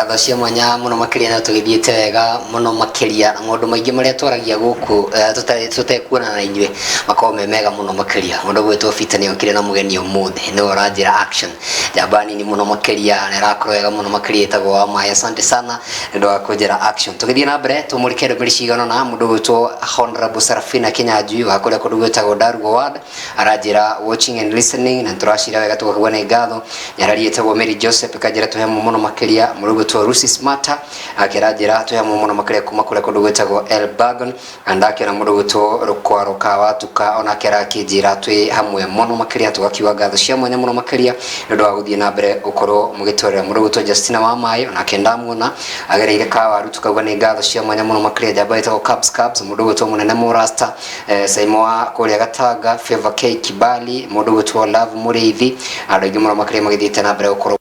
Ngatho cia mwanya mũno makĩria na tũgĩthiĩte wega mũno makĩria na maũndũ maingĩ marĩa twaragia gũkũ tũtekuonana na inyuĩ makorwo me mega mũno makĩria. Mũndũ ũgwĩtwo Peter nĩ okire na mũgeni ũmũthĩ, nĩwe ũranjĩra action. Njamba nini mũno makĩria na ĩrakorwo wega mũno makĩria ĩtagwo Wamaĩ. Asante sana nĩ ũndũ wa kũnjĩra action. Tũgĩthiĩ na mbere tũmũrĩke ndũmĩrĩri cigana ũna. Mũndũ ũgwĩtwo Honorable Sarafina Kinyanjui wa kũrĩa kũndũ gwĩtagwo Ndarugo Ward aranjĩra watching and listening na tũracira wega tũgakua nĩ ngatho. Nyarari ĩtagwo Mary Joseph ĩkanjĩra twĩ hamwe mũno makĩria. Mũndũ ũgwĩtwo Lucy Smarter akĩranjĩra twĩ hamwe mũno makĩria kuma kũrĩa kũndũ gwĩtagwo Elburgon. Na ndakĩona mũndũ ũgwĩtwo Rũkwaro ka Watuka onake arakĩnjĩra twĩ hamwe mũno makĩria, tũgakiuga ngatho cia mwanya mũno makĩria nĩ ũndũ wa gũthiĩ na mbere gũkorwo mũgĩtwerera. Mũndũ ũgwĩtwo Justina wa Maĩ onake ndamuona agereire kawaru, tukauga nĩ ngatho cia mwanya mũno makĩria. Njamba ĩtagwo Cubs Cubs, mũndũ ũgwĩtwo Mũnene Mũrasta, Saimo wa kũrĩa Gatanga, Favor K Kibali, mũndũ ũgwĩtwo Love Mũrĩithi, andũ aingĩ mũno makĩria magĩthiĩte na mbere gũkorwo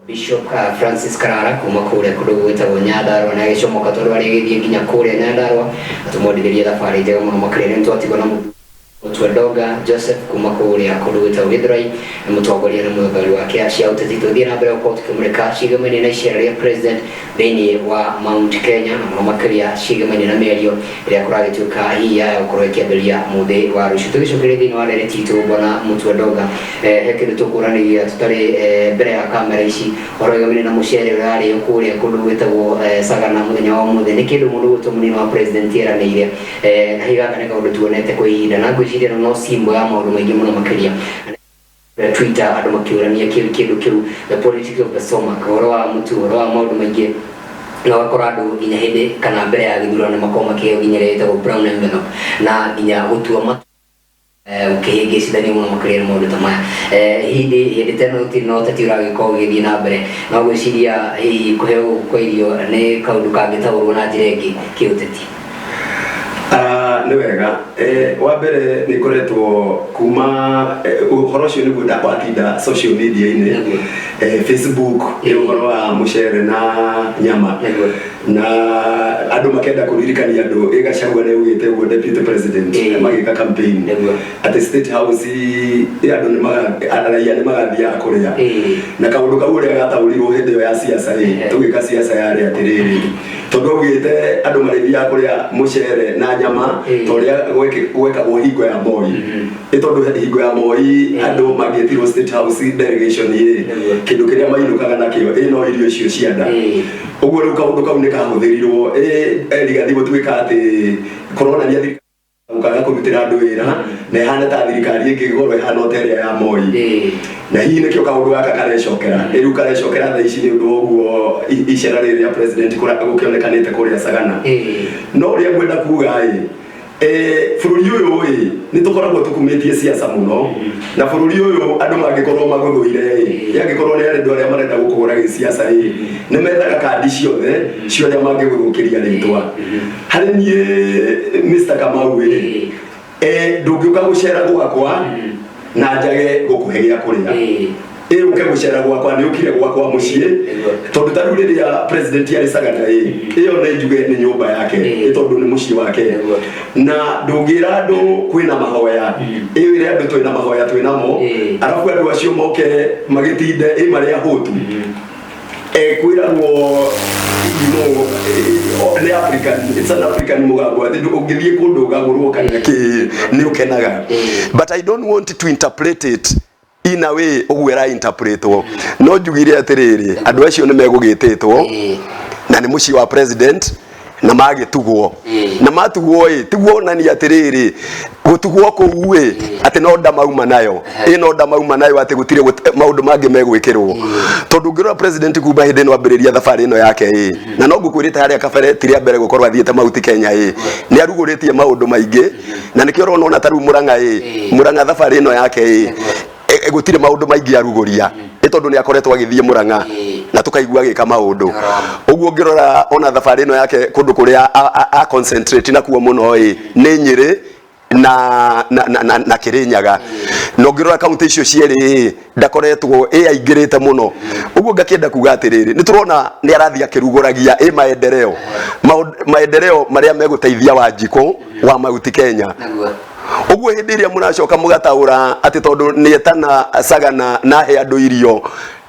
Bishop Francis Karara kuma kũrĩa kũndũ gwĩtagwo Nyandarua na agĩcomoka tondũ arĩ agĩthiĩ nginya kũrĩa Nyandarua atũmwendithĩrie thabarĩ njega mũno makĩria. Nĩ twatigwo na Mũtwe Ndonga Joseph kuma kũrĩa kũndũ gwĩtagwo Gĩthũrai, nĩ mũtongoria na mũthondori wa kĩa cia ũteti. Tũgĩthiĩ na mbere gũkorwo tũkĩmũrĩka ciĩgemaine na icera rĩa president thĩinĩ wa Mount Kenya na mũno makĩria ciĩgemaine na mĩario ĩrĩa kũragĩtuĩka hihi yaya gũkorwo ĩkĩambĩrĩria mũthĩ wa rũciũ. Tũgĩcokeria thĩinĩ wa ndereti itũ bwana Mũtwe Ndonga, he kĩndũ tũkũranĩria tũtarĩ mbere ya kamera ici, ũhoro wĩgamaine na mũcere ũrarĩo kũrĩa kũndũ gwĩtagwo Sagana mũthenya wa ũmũthĩ. Nĩ kĩndũ mũndũ ũgwĩtwo mũnini wa president eranĩire, na hihi gaka nĩ kaũndũ tuonete kwa ihinda na ngwĩciria ĩno no symbol ya maũndũ maingĩ mũno makĩria. Twitter andũ makĩũrania kĩndũ kĩu, the politics of the stomach, ũhoro wa mũtu, ũhoro wa maũndũ maingĩ, na ũgakora andũ nginya hĩndĩ kana mbere ya gĩthurano makoragwo makĩheo nginya ĩrĩa ĩtagwo brown envelope na nginya gũtua matua gũkĩhĩngĩcithanio mũno makĩria nĩ maũndũ ta maya. Hĩndĩ hĩndĩ ta ĩno gũtirĩ na ũteti ũragĩkorwo ũgĩthiĩ na mbere, no ngwĩciria hihi kũheo gũkũ kwa irio nĩ kaũndũ kangĩtaũrwo na njĩra ĩngĩ kĩũteti. Ah, nĩ wega. Wa mbere nĩ ngoretwo kuma ũhoro ũcio nĩguo watinda social media-inĩ. Facebook nĩ ũhoro wa mũcere na nyama. Na andũ makenda kũririkania andũ ĩ Gachagua nĩ augĩte ũguo deputy president magĩka campaign atĩ State House ĩ andũ nĩ raia nĩ magathiaga kũrĩa. Na kaũndũ kau ũrĩa gataũrirwo hĩndĩ ĩyo ya siasa ĩ tũgĩka siasa yarĩ atĩrĩrĩ, tondũ augĩte andũ marĩthiaga kũrĩa mũcere na nyama ta ũrĩa gwekagwo hingo ya Moi. Ĩ tondũ hingo ya Moi andũ mangĩetirwo State House delegation ĩ kĩndũ kĩrĩa mainũkaga nakĩo ĩ no irio icio cia nda. Ũguo rĩu kaũndũ kau nĩ kahũthĩrirwo ĩ Rigathi gũtuĩka atĩ kũronania thirikari gũkaga kũrutĩra andũ wĩra na ĩhana ta thirikari ĩngĩ ĩgĩkorwo ĩhana o ta ĩrĩa ya Moi. Na hihi nĩkĩo kaũndũ gaka karecokera rĩu karecokera thaa ici nĩ ũndũ wa ũguo icera rĩrĩ rĩa president gũkĩonekanĩte kũrĩa Sagana. No ũrĩa ngwenda kuga ĩ, bũrũri ũyũ ĩ nĩ tũkoragwo tũkumĩtie siasa mũno, na bũrũri ũyũ andũ mangĩkorwo magũthũire ĩ, angĩkorwo nĩ andũ arĩa marenda gũkũgũra gĩsiasa ĩ, nĩ methaga kandi ciothe cia ũrĩa mangĩgũthũkĩria rĩtwa. Harĩ niĩ Mr. Kamau ĩ, ndũngĩũka gũcera gwakwa na njage gũkũhe gĩa kũrĩa. Ĩ ũke gũcera gwakwa nĩ ũkire gwakwa mũciĩ, tondũ ta rĩu rĩrĩa president arĩ Sagana ĩ, ĩyo nĩ njuge nĩ nyũmba yake, ĩ tondũ nĩ mũciĩ wake. Na ndũngĩra andũ kwĩna mahoya, ĩ wĩre andũ twĩna mahoya twĩnamo, arabu andũ acio moke magĩtinde ĩ marĩ ahũtu. Kwĩragwo nĩ African, it's an African mũgambo atĩ ũngĩthiĩ kũndũ ũgagũrwo kana kĩ nĩ ũkenaga. But I don't want to interpret it in a way ũguo ĩra interpretwo. No njugire atĩrĩrĩ, andũ acio nĩ megũgĩtĩtwo na nĩ mũciĩ wa president na magĩtugwo, na matugwo ĩ tiguo onania atĩrĩrĩ gũtugwo kũu ĩ atĩ no nda mauma nayo ĩ no nda mauma nayo atĩ gũtirĩ maũndũ mangĩ megwĩkĩrwo. Tondũ ũngĩrora president kuma hĩndĩ ĩno ambĩrĩria thabarĩ ĩno yake ĩ, na no ngũkwĩrĩte harĩa kabere ti rĩa mbere gũkorwo athiĩte Mount Kenya ĩ, nĩ arugũrĩtie maũndũ maingĩ, na nĩkĩo ũrona ona ta rĩu Murang'a ĩ, Murang'a thabarĩ ĩno yake ĩ, gũtirĩ maũndũ maingĩ arugũria ĩ tondũ nĩ akoretwo agĩthiĩ Murang'a na tũkaigua agĩka maũndũ. Ũguo ũngĩrora ona thabarĩ ĩno yake kũndũ kũrĩa a concentrate nakuo mũno ĩ nĩ Nyĩrĩ na Kĩrĩnyaga. Na ũngĩrora kaunti icio cierĩ ĩ ndakoretwo ĩ aingĩrĩte mũno. Ũguo ngakĩenda kuga atĩrĩrĩ, nĩ tũrona nĩ arathiĩ akĩrugũragia ĩ maendeleo, maendeleo marĩa megũteithia Wanjikũ wa Mount Kenya. Ũguo hĩndĩ ĩrĩa mũracoka mũgataũra atĩ tondũ nĩetana Sagana na he andũ irio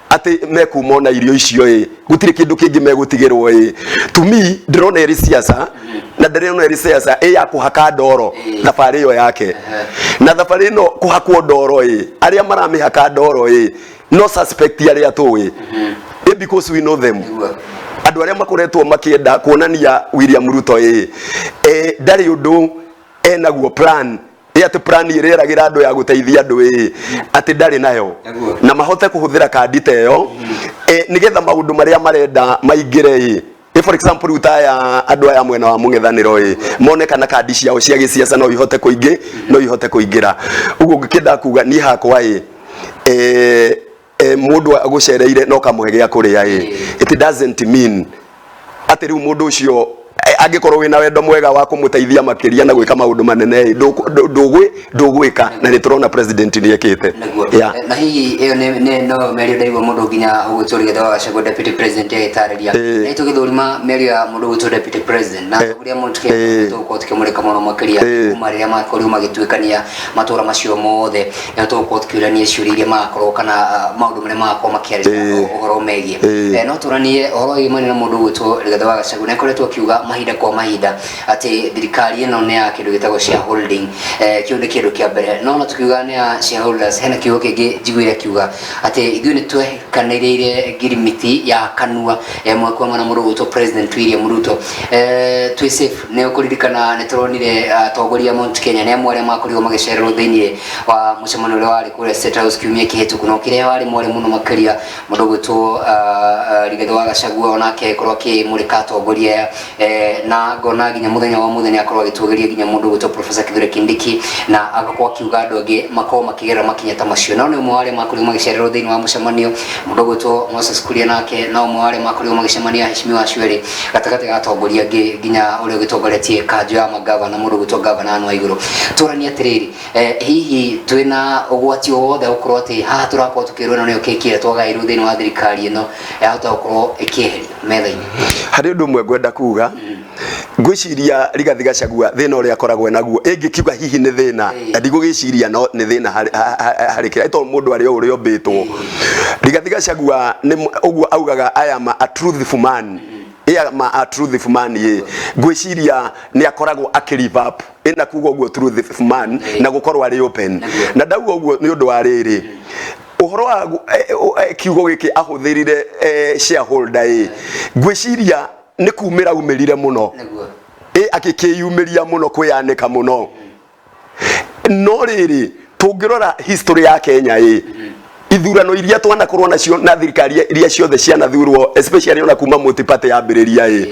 atĩ mekuma ona irio icio ĩ, gũtirĩ kĩndũ kĩngĩ megũtigĩrwo ĩ, to me ndĩrona ĩrĩ siasa, na ndĩrona ĩrĩ siasa ĩ ya kũhaka ndoro thabarĩ ĩyo yake. Na thabarĩ ĩno kũhakwo ndoro ĩ, arĩa maramĩhaka ndoro ĩ, no suspect arĩa tũĩ ĩ, because we know them. Andũ arĩa makoretwo makĩenda kuonania William Ruto ĩ, ndarĩ ũndũ enaguo plan ĩ, atĩ plan ĩrĩa ĩragĩra andũ ya gũteithia andũ ĩ, atĩ ndarĩ nayo. Na mahote kũhũthĩra kandi ta ĩyo nĩgetha maũndũ marĩa marenda maingĩre ĩ. For example, rĩu ta aya andũ aya mwena wa mũng'ethanĩro ĩ, mone kana kandi ciao cia gĩciaca no ihote kũingĩ no ihote kũingĩra. Ũguo ngĩkĩenda kuga niĩ hakwa ĩ, mũndũ agũcereire no kamũhe gĩa kũrĩa ĩ, it doesn't mean atĩ rĩu mũndũ ũcio angĩkorwo wĩna wendo mwega wa kũmũteithia makĩria na gwĩka maũndũ manene ĩ, ndũgwĩka, na nĩ tũrona president nĩ ekĩte. Yeah. Na hihi ĩyo nĩ no mĩario ndaigua mũndũ nginya ũgwĩtwo Rigathĩ wa Gachagua, deputy president, agĩtarĩria. Na tũgĩthũrima mĩario ya mũndũ ũgwĩtwo deputy president na atongoria mũno, tũgũkorwo tũkĩmũrĩka mũno makĩria kuma rĩrĩa makorirwo magĩtuĩkania matũra macio mothe, na tũgũkorwo tũkĩũrania ciũria iria magakorwo kana maũndũ marĩa magakorwo makĩarĩria ũhoro megiĩ. No tũranie ũhoro wĩgiĩ na mũndũ ũgwĩtwo Rigathĩ wa Gachagua, nĩ akoretwo akiuga mahinda kwa mahinda atĩ thirikari ĩno nĩ ya kĩndũ gĩtagwo shareholding. Kĩu nĩ kĩndũ kĩa mbere, no ona tukiuga nĩ ya shareholders, hena kiugo kĩngĩ njiguire akiuga atĩ ithuĩ nĩ twekanĩrĩire ngirimiti ya kanua ĩmwe kwa ĩmwe na mũndũ ũgwĩtwo President William Ruto. Twĩ safe. Nĩ ũkũririkana nĩ tũronire atongoria a Mount Kenya nĩ amwe arĩa makorirwo magĩcererwo thĩinĩ wa mũcemanio ũrĩa warĩ kũrĩa State House kiumia kĩhĩtũku, na ũkĩrĩa warĩ mwarĩ mũno makĩria mũndũ ũgwĩtwo Rigathĩ wa Gachagua, onake akorwo akĩmũrĩka atongoria aya, na ngona nginya mũthenya wa mũthenya akorwo agĩtũgĩria nginya mũndũ ũgwĩtwo Professor Kithure Kindiki, na agakorwo akiuga andũ angĩ makorwo makĩgerera makinya ta macio. No nĩ ũmwe wa arĩa makorirwo magĩcererwo thĩinĩ wa mũcemanio. Mũndũ ũgwĩtwo Moses Kuria nake no ũmwe wa arĩa makorirwo magĩcemania, aheshimiwa acio erĩ gatagatĩ ga atongoria angĩ, nginya ũrĩa ũgĩtongoretie kanjũ ya magavana, mũndũ ũgwĩtwo Gavana Anne Waigũrũ. Tũranie atĩrĩrĩ, hihi twĩna ũgwati o wothe gũkorwo atĩ haha tũrakorwo tũkĩrwo ĩno nĩyo keki ĩrĩa twagaĩirwo thĩinĩ wa thirikari ĩno yahota gũkorwo ĩkĩeherio metha-inĩ? Harĩ ũndũ ũmwe ngwenda kuga. Ngwĩciria Rigathi Gachagua thĩna ũrĩa akoragwo naguo, ĩngĩkiuga hihi nĩ thĩna, na ndigũgĩciria no nĩ thĩna harĩ kĩrĩa, tondũ mũndũ arĩ o ũrĩa ombĩtwo. Rigathi Gachagua nĩ ũguo augaga, "I am a truthful man, I am a truthful man." Ĩ ngwĩciria nĩ akoragwo akĩ live up ĩna kuga ũguo truthful man na gũkorwo arĩ open. Na ndauga ũguo nĩ ũndũ wa rĩrĩ, ũhoro wa kiugo gĩkĩ ahũthĩrire, shareholder, ĩ ngwĩciria nĩ kumĩra umĩrire mũno. Ĩ akĩkĩyumĩria mũno kwĩyanĩka mũno. No rĩrĩ, tũngĩrora history ya Kenya, ĩ ithurano iria twanakorwo nacio na thirikari iria ciothe cianathurwo, especially ona kuma multi-party yambĩrĩria,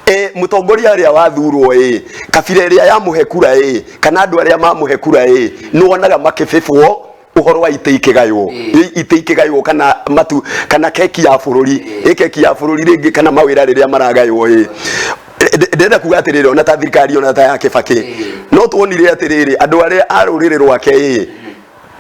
ĩ mũtongoria ũrĩa wathurwo, ĩ kabira ĩrĩa yamũhe kura, ĩ kana andũ arĩa mamũhe kura, ĩ nĩ wonaga makĩbĩbwo ũhoro wa itĩ ikĩgaywo. Itĩ ikĩgaywo kana matu kana keki ya bũrũri, ĩ keki ya bũrũri rĩngĩ, kana mawĩra rĩrĩa maragaywo. Ĩ ndĩrenda kuga atĩrĩrĩ, ona ta thirikari ona ta ya Kĩbakĩ, no tuonire atĩrĩrĩ, andũ arĩa a rũrĩrĩ rwake, ĩ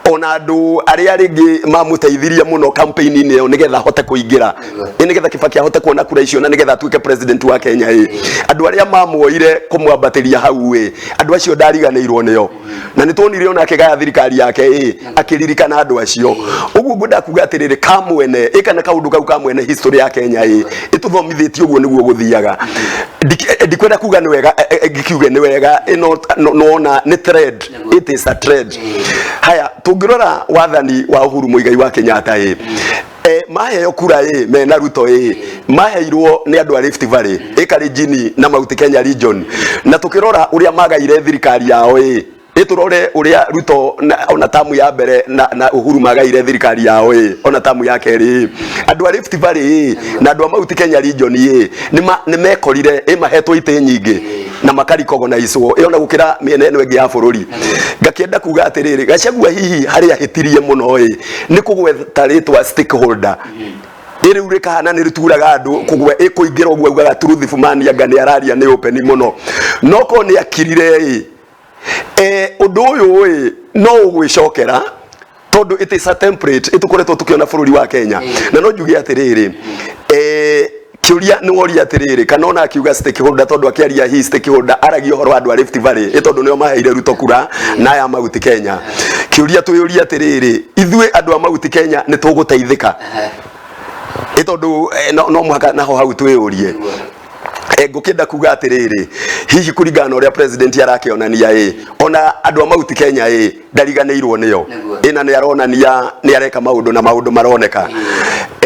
ona andũ arĩa rĩngĩ mamũteithirie mũno campaign-inĩ ĩyo nĩgetha ahote kũingĩra, ĩ nĩgetha Kĩbakĩ ahote kuona kura icio na nĩgetha atuĩke president wa Kenya, ĩ andũ arĩa mamuoire kũmwambatĩria hau, ĩ andũ acio ndariganĩirwo nĩo, na nĩ tuonire ona akĩgaya thirikari yake, ĩ akĩririkana andũ acio. Ũguo ngwenda kuga atĩrĩrĩ, kamwene ĩ kana kaũndũ kau kamwene, history ya Kenya ĩ ĩtũthomithĩtie ũguo nĩguo gũthiaga. Ndikwenda kuga nĩ wega, ngĩkiuge nĩ wega, ĩno nona nĩ trend, it is a trend. Haya, tũngĩrora wathani wa Uhuru Muigai wa Kenyatta, ĩ maheo kura ĩ mena Ruto, ĩ maheirwo nĩ andũ a Rift Valley, ĩ Kalenjin na Mount Kenya region, na tũkĩrora ũrĩa magaire thirikari yao, ĩ tũrore ũrĩa Ruto na, ona tamu ya mbere na Uhuru magaire thirikari yao, ĩ ona tamu ya kerĩ, ĩ andũ a Rift Valley ĩ na andũ a Mount Kenya region ĩ nĩ mekorire ĩ mahetwo itĩ nyingĩ na makarikogonaicwo ĩ ona gũkĩra mĩena ĩno ĩngĩ ya bũrũri. Ngakĩenda kuga atĩrĩrĩ, Gachagua hihi harĩa ahĩtirie mũno ĩ nĩ kũgweta rĩtwa stakeholder, ĩ rĩu rĩkahana nĩ rĩturaga andũ kũgwe ĩ kũingĩra ũguo augaga truthful man, anga nĩ araria nĩ open mũno, no korwo nĩ akirire ĩ ũndũ ũyũ ĩ no ũgwĩcokera, tondũ it is a template ĩtũkoretwo tũkĩona bũrũri wa Kenya. Na no njuge atĩrĩrĩ, Kĩũria nĩ woria atĩrĩrĩ, kana ona akiuga stakeholder, tondũ akĩaria hi stakeholder aragia ũhoro wa andũ a Rift Valley, ĩ tondũ nĩo maheire Ruto kura na aya Mount Kenya. Kĩũria twĩyũria atĩrĩrĩ, ithuĩ andũ a Mount Kenya nĩ tũgũteithĩka? Ĩ tondũ no mũhaka naho hau twĩyũrie. Ngũkĩenda kuga atĩrĩrĩ, hihi kũringana na ũrĩa president arakĩonania ĩ, ona andũ a Mount Kenya ĩ ndariganĩirwo nĩo. Ĩna nĩ aronania nĩ areka maũndũ na maũndũ maroneka.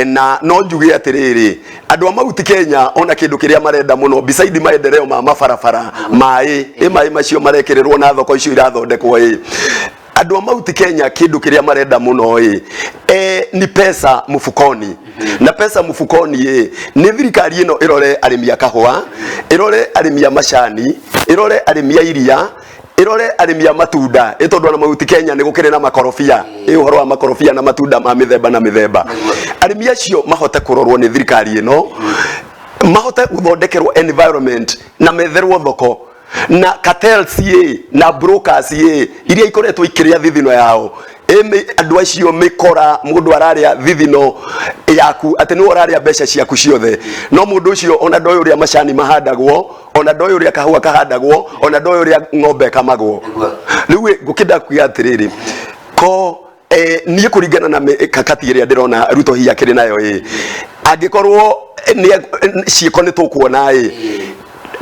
Na no njuge atĩrĩrĩ, andũ a Mount Kenya ona kĩndũ kĩrĩa marenda mũno beside maendeleo ma mabarabara, maĩ, ĩ maĩ macio marekĩrĩrwo na thoko icio irathondekwo ĩ, andũ a Mount Kenya kĩndũ kĩrĩa marenda mũno ĩ ni pesa mfukoni. Na pesa mfukoni ĩ nĩ thirikari ĩno ĩrore arĩmi a kahũa, ĩrore arĩmi a macani, ĩrore arĩmi a iria, ĩrore arĩmi a matunda, ĩ tondũ ona Mount Kenya nĩ gũkĩrĩ na makorobia, ĩ ũhoro wa makorobia na matunda ma mĩthemba na mĩthemba. Arĩmi acio mahote kũrorwo nĩ thirikari ĩno, mahote gũthondekerwo environment na metherwo thoko, na cartels ĩ na brokers ĩ iria ikoretwo ikĩrĩa thithino yao. Andũ acio mĩkora, mũndũ ararĩa thithino yaku atĩ nĩwe ũrarĩa mbeca ciaku ciothe, no mũndũ ũcio ona ndoĩ ũrĩa macani mahandagwo, ona ndoĩ ũrĩa kahũa kahandagwo, ona ndoĩ ũrĩa ng'ombe ĩkamagwo. Rĩu ngũkĩenda kuga atĩrĩrĩ, ko niĩ kũringana na kakati ĩrĩa ndĩrona Ruto hihi akĩrĩ nayo ĩ, angĩkorwo ciĩko nĩ tũkuona ĩ,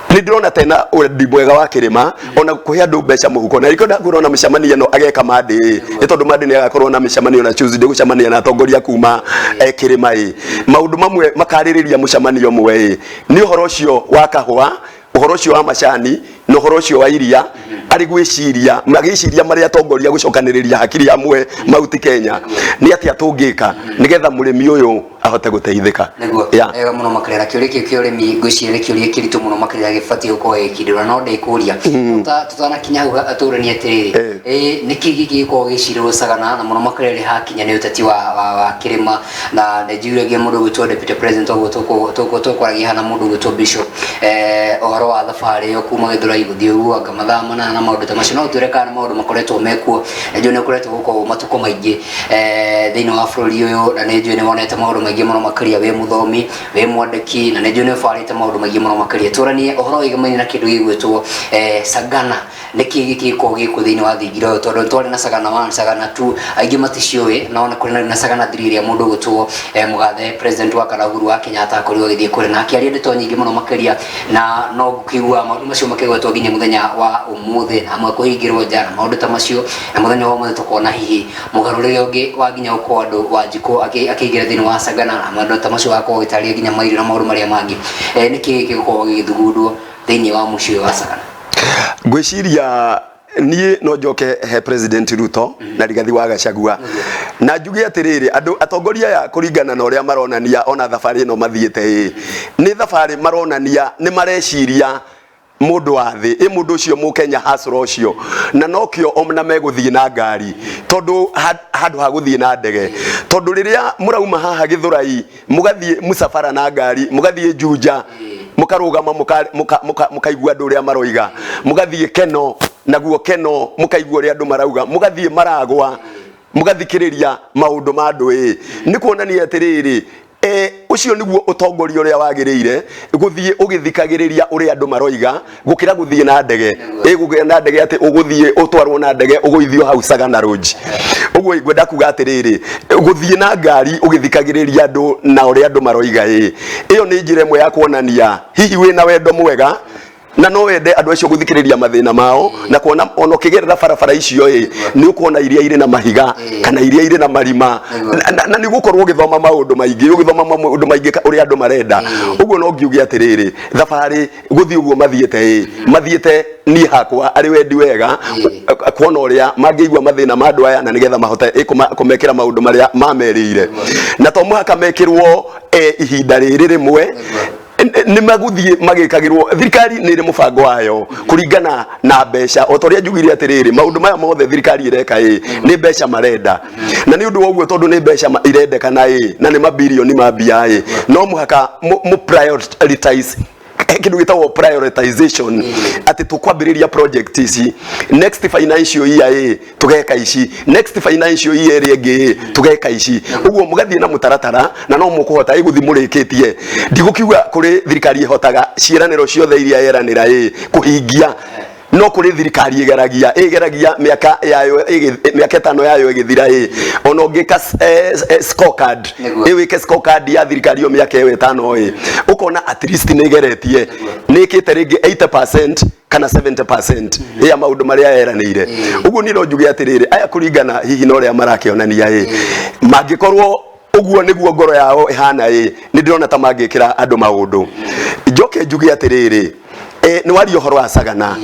nĩ ndĩrona tena wendi mwega wa kĩrĩma ona kũhe andũ mbeca mũhuko, na rĩko ndakuona mĩcemanio ĩno ageka Monday ĩ, nĩ tondũ Monday nĩ agakorwo na mĩcemanio na Tuesday gũcemania na atongoria kuma kĩrĩma ĩ, maũndũ mamwe makarĩrĩria mũcemanio ũmwe ĩ nĩ ũhoro ũcio wa kahũa, ũhoro ũcio wa macani na ũhoro ũcio wa iria. Arĩ gwĩciria magĩciria marĩa atongoria gũcokanĩrĩria hakiri hamwe Mount Kenya nĩ atĩa tũngĩka nĩgetha mũrĩmi ũyũ ahote gũteithĩka. Nĩguo. Wega mũno makĩria. Na kĩũria kĩu kĩa ũrĩmi ngwĩciria nĩ kĩũria kĩritũ mũno makĩria gĩbatiĩ gũkorwo gĩgĩkindĩrwo, no ndĩkũria tũtanakinya hau tũranie atĩrĩrĩ, nĩkĩ gĩkĩ gĩkoragwo gĩcirĩrwo Sagana, na mũno makĩria rĩ hakinya nĩ ũteti wa kĩrĩma? Na nĩ njiguagia mũndũ ũgwĩtwo deputy president ũguo tũkwaragia hana mũndũ ũgwĩtwo bishop ũhoro wa thabarĩ ĩyo kuma Gĩthũrai gũthiĩ ũguo anga mathaa 8 maũndũ ta macio. No ũtwĩre kana nĩ maũndũ makoretwo mekuo? Nĩ njũĩ nĩ ũkoretwo gũkũ matukũ maingĩ thĩinĩ wa bũrũri ũyũ, na nĩ njũĩ nĩ wonete maũndũ maingĩ mũno makĩria, wĩ mũthomi, wĩ mwandĩki, na nĩ njũĩ nĩ ũbarĩte maũndũ maingĩ mũno makĩria. Tũranie ũhoro wĩgamaine na kĩndũ gĩgwĩtwo Sagana. Nĩkĩ gĩkĩ gĩkoragwo gĩkuo thĩinĩ wa thingira ũyũ? Tondũ twarĩ na Sagana 1, Sagana 2, aingĩ maticiũĩ, no nĩ kũrĩ na Sagana 3 ĩrĩa mũndũ ũgwĩtwo mũgathe president wa kana Uhuru wa Kenyatta akorirwo agĩthiĩ kũrĩa na akĩaria ndeto nyingĩ mũno makĩria, na no ngũkĩigua maũndũ macio makĩgwetwo nginya mũthenya wa ũmũthĩ, na amwe kũhingĩrwo nja na maũndũ ta macio. Na mũthenya wa ũmũthĩ tũkona hihi mũgarũrĩre ũngĩ wa nginya gũkorwo andũ Wanjikũ akĩingĩra thĩinĩ wa Sagana na maũndũ ta macio, gakorwo gĩtarĩria nginya mairio na maũndũ marĩa mangĩ. Nĩkĩ gĩgũkorwo gĩgĩthugundwo thĩinĩ wa mũciĩ ũyũ wa Sagana? Ngwĩciria niĩ no njoke he President Ruto na Rigathi wa Gachagua na njuge atĩrĩrĩ, andũ atongoria aya kũringana na ũrĩa maronania ona thabarĩ ĩno mathiĩte ĩ, nĩ thabarĩ maronania nĩ mareciria mũndũ wa thĩ, ĩ mũndũ ũcio mũkenya hasra ũcio, na nokĩo ona megũthiĩ na ngari tondũ handũ ha gũthiĩ na ndege, tondũ rĩrĩa mũrauma haha Gĩthũrai mũgathiĩ mũcabara na ngari, mũgathiĩ Juja, mũkarũgama, mũkaigua andũ ũrĩa maroiga, mũgathiĩ Keno naguo Keno mũkaigua ũrĩa andũ marauga, mũgathiĩ Maragwa mũgathikĩrĩria maũndũ ma andũ ĩ, nĩ kuonania atĩrĩrĩ, ũcio nĩguo ũtongoria ũrĩa wagĩrĩire gũthiĩ ũgĩthikagĩrĩria ũrĩa andũ maroiga gũkĩra gũthiĩ na ndege, ĩ gũkĩra na ndege atĩ ũgũthiĩ ũtwarwo na ndege ũgũithio hau Sagana Lodge ũguo. Ngwenda kuga atĩrĩrĩ, gũthiĩ na ngari ũgĩthikagĩrĩria andũ na ũrĩa andũ maroiga ĩ, ĩyo nĩ njĩra ĩmwe ya kuonania hihi wĩna wendo mwega na no wende andũ acio gũthikĩrĩria mathĩna mao, na kuona ona ũkĩgerera barabara icio ĩ nĩ ũkuona iria irĩ na mahiga kana iria irĩ na marima, na nĩ ũgũkorwo ũgĩthoma maũndũ maingĩ, ũgĩthoma maũndũ maingĩ ũrĩa andũ marenda. Ũguo no ngiuge atĩrĩrĩ, thabarĩ gũthiĩ ũguo mathiĩte ĩ, mathiĩte niĩ hakwa arĩ wendi wega kuona ũrĩa mangĩigua mathĩna ma andũ aya na nĩgetha mahote kũmekĩra maũndũ marĩa mamerĩire, na to mũhaka mekĩrwo ihinda rĩrĩ rĩmwe, nĩ magũthiĩ magĩkagĩrwo. Thirikari nĩ ĩrĩ mũbango wayo kũringana na mbeca, o ta ũrĩa njugire atĩrĩrĩ, maũndũ maya mothe thirikari ĩreka ĩ nĩ mbeca marenda, na nĩ ũndũ wa ũguo, tondũ nĩ mbeca irendekana ĩ na nĩ mabirioni ma mbia ĩ, no mũhaka mũ prioritize. Kindu gitagwo prioritization, ati tukwambiriria project ici next financial year, tugeka ici next financial year ĩrĩa ĩngĩ, tugeka ici uguo, mugathie na mutaratara na no mukuhota iguthi murikitie. Ndigũkiuga kuri thirikari ihotaga ciĩranĩro ciothe iria yeranĩra kuhingia, no kuri thirikari ĩgeragia mĩaka yayo mĩaka 5 yayo ĩgĩthira, ona ũngĩka scorecard, ĩwĩke scorecard ya thirikari ĩyo mĩaka ĩyo 5, ũkona at least nĩ ĩgeretie, nĩ ĩkĩte rĩngĩ 80% kana 70% ya maũndũ marĩa yeranĩire. Ũguo niĩ no njuge atĩrĩrĩ, aya kũringana hihi na ũrĩa marakĩonania, mangĩkorwo ũguo nĩguo ngoro yao ĩhana, nĩ ndĩrona ta mangĩkĩra andũ maũndũ. Njoke njuge atĩrĩrĩ, nĩ waria ũhoro wa Sagana.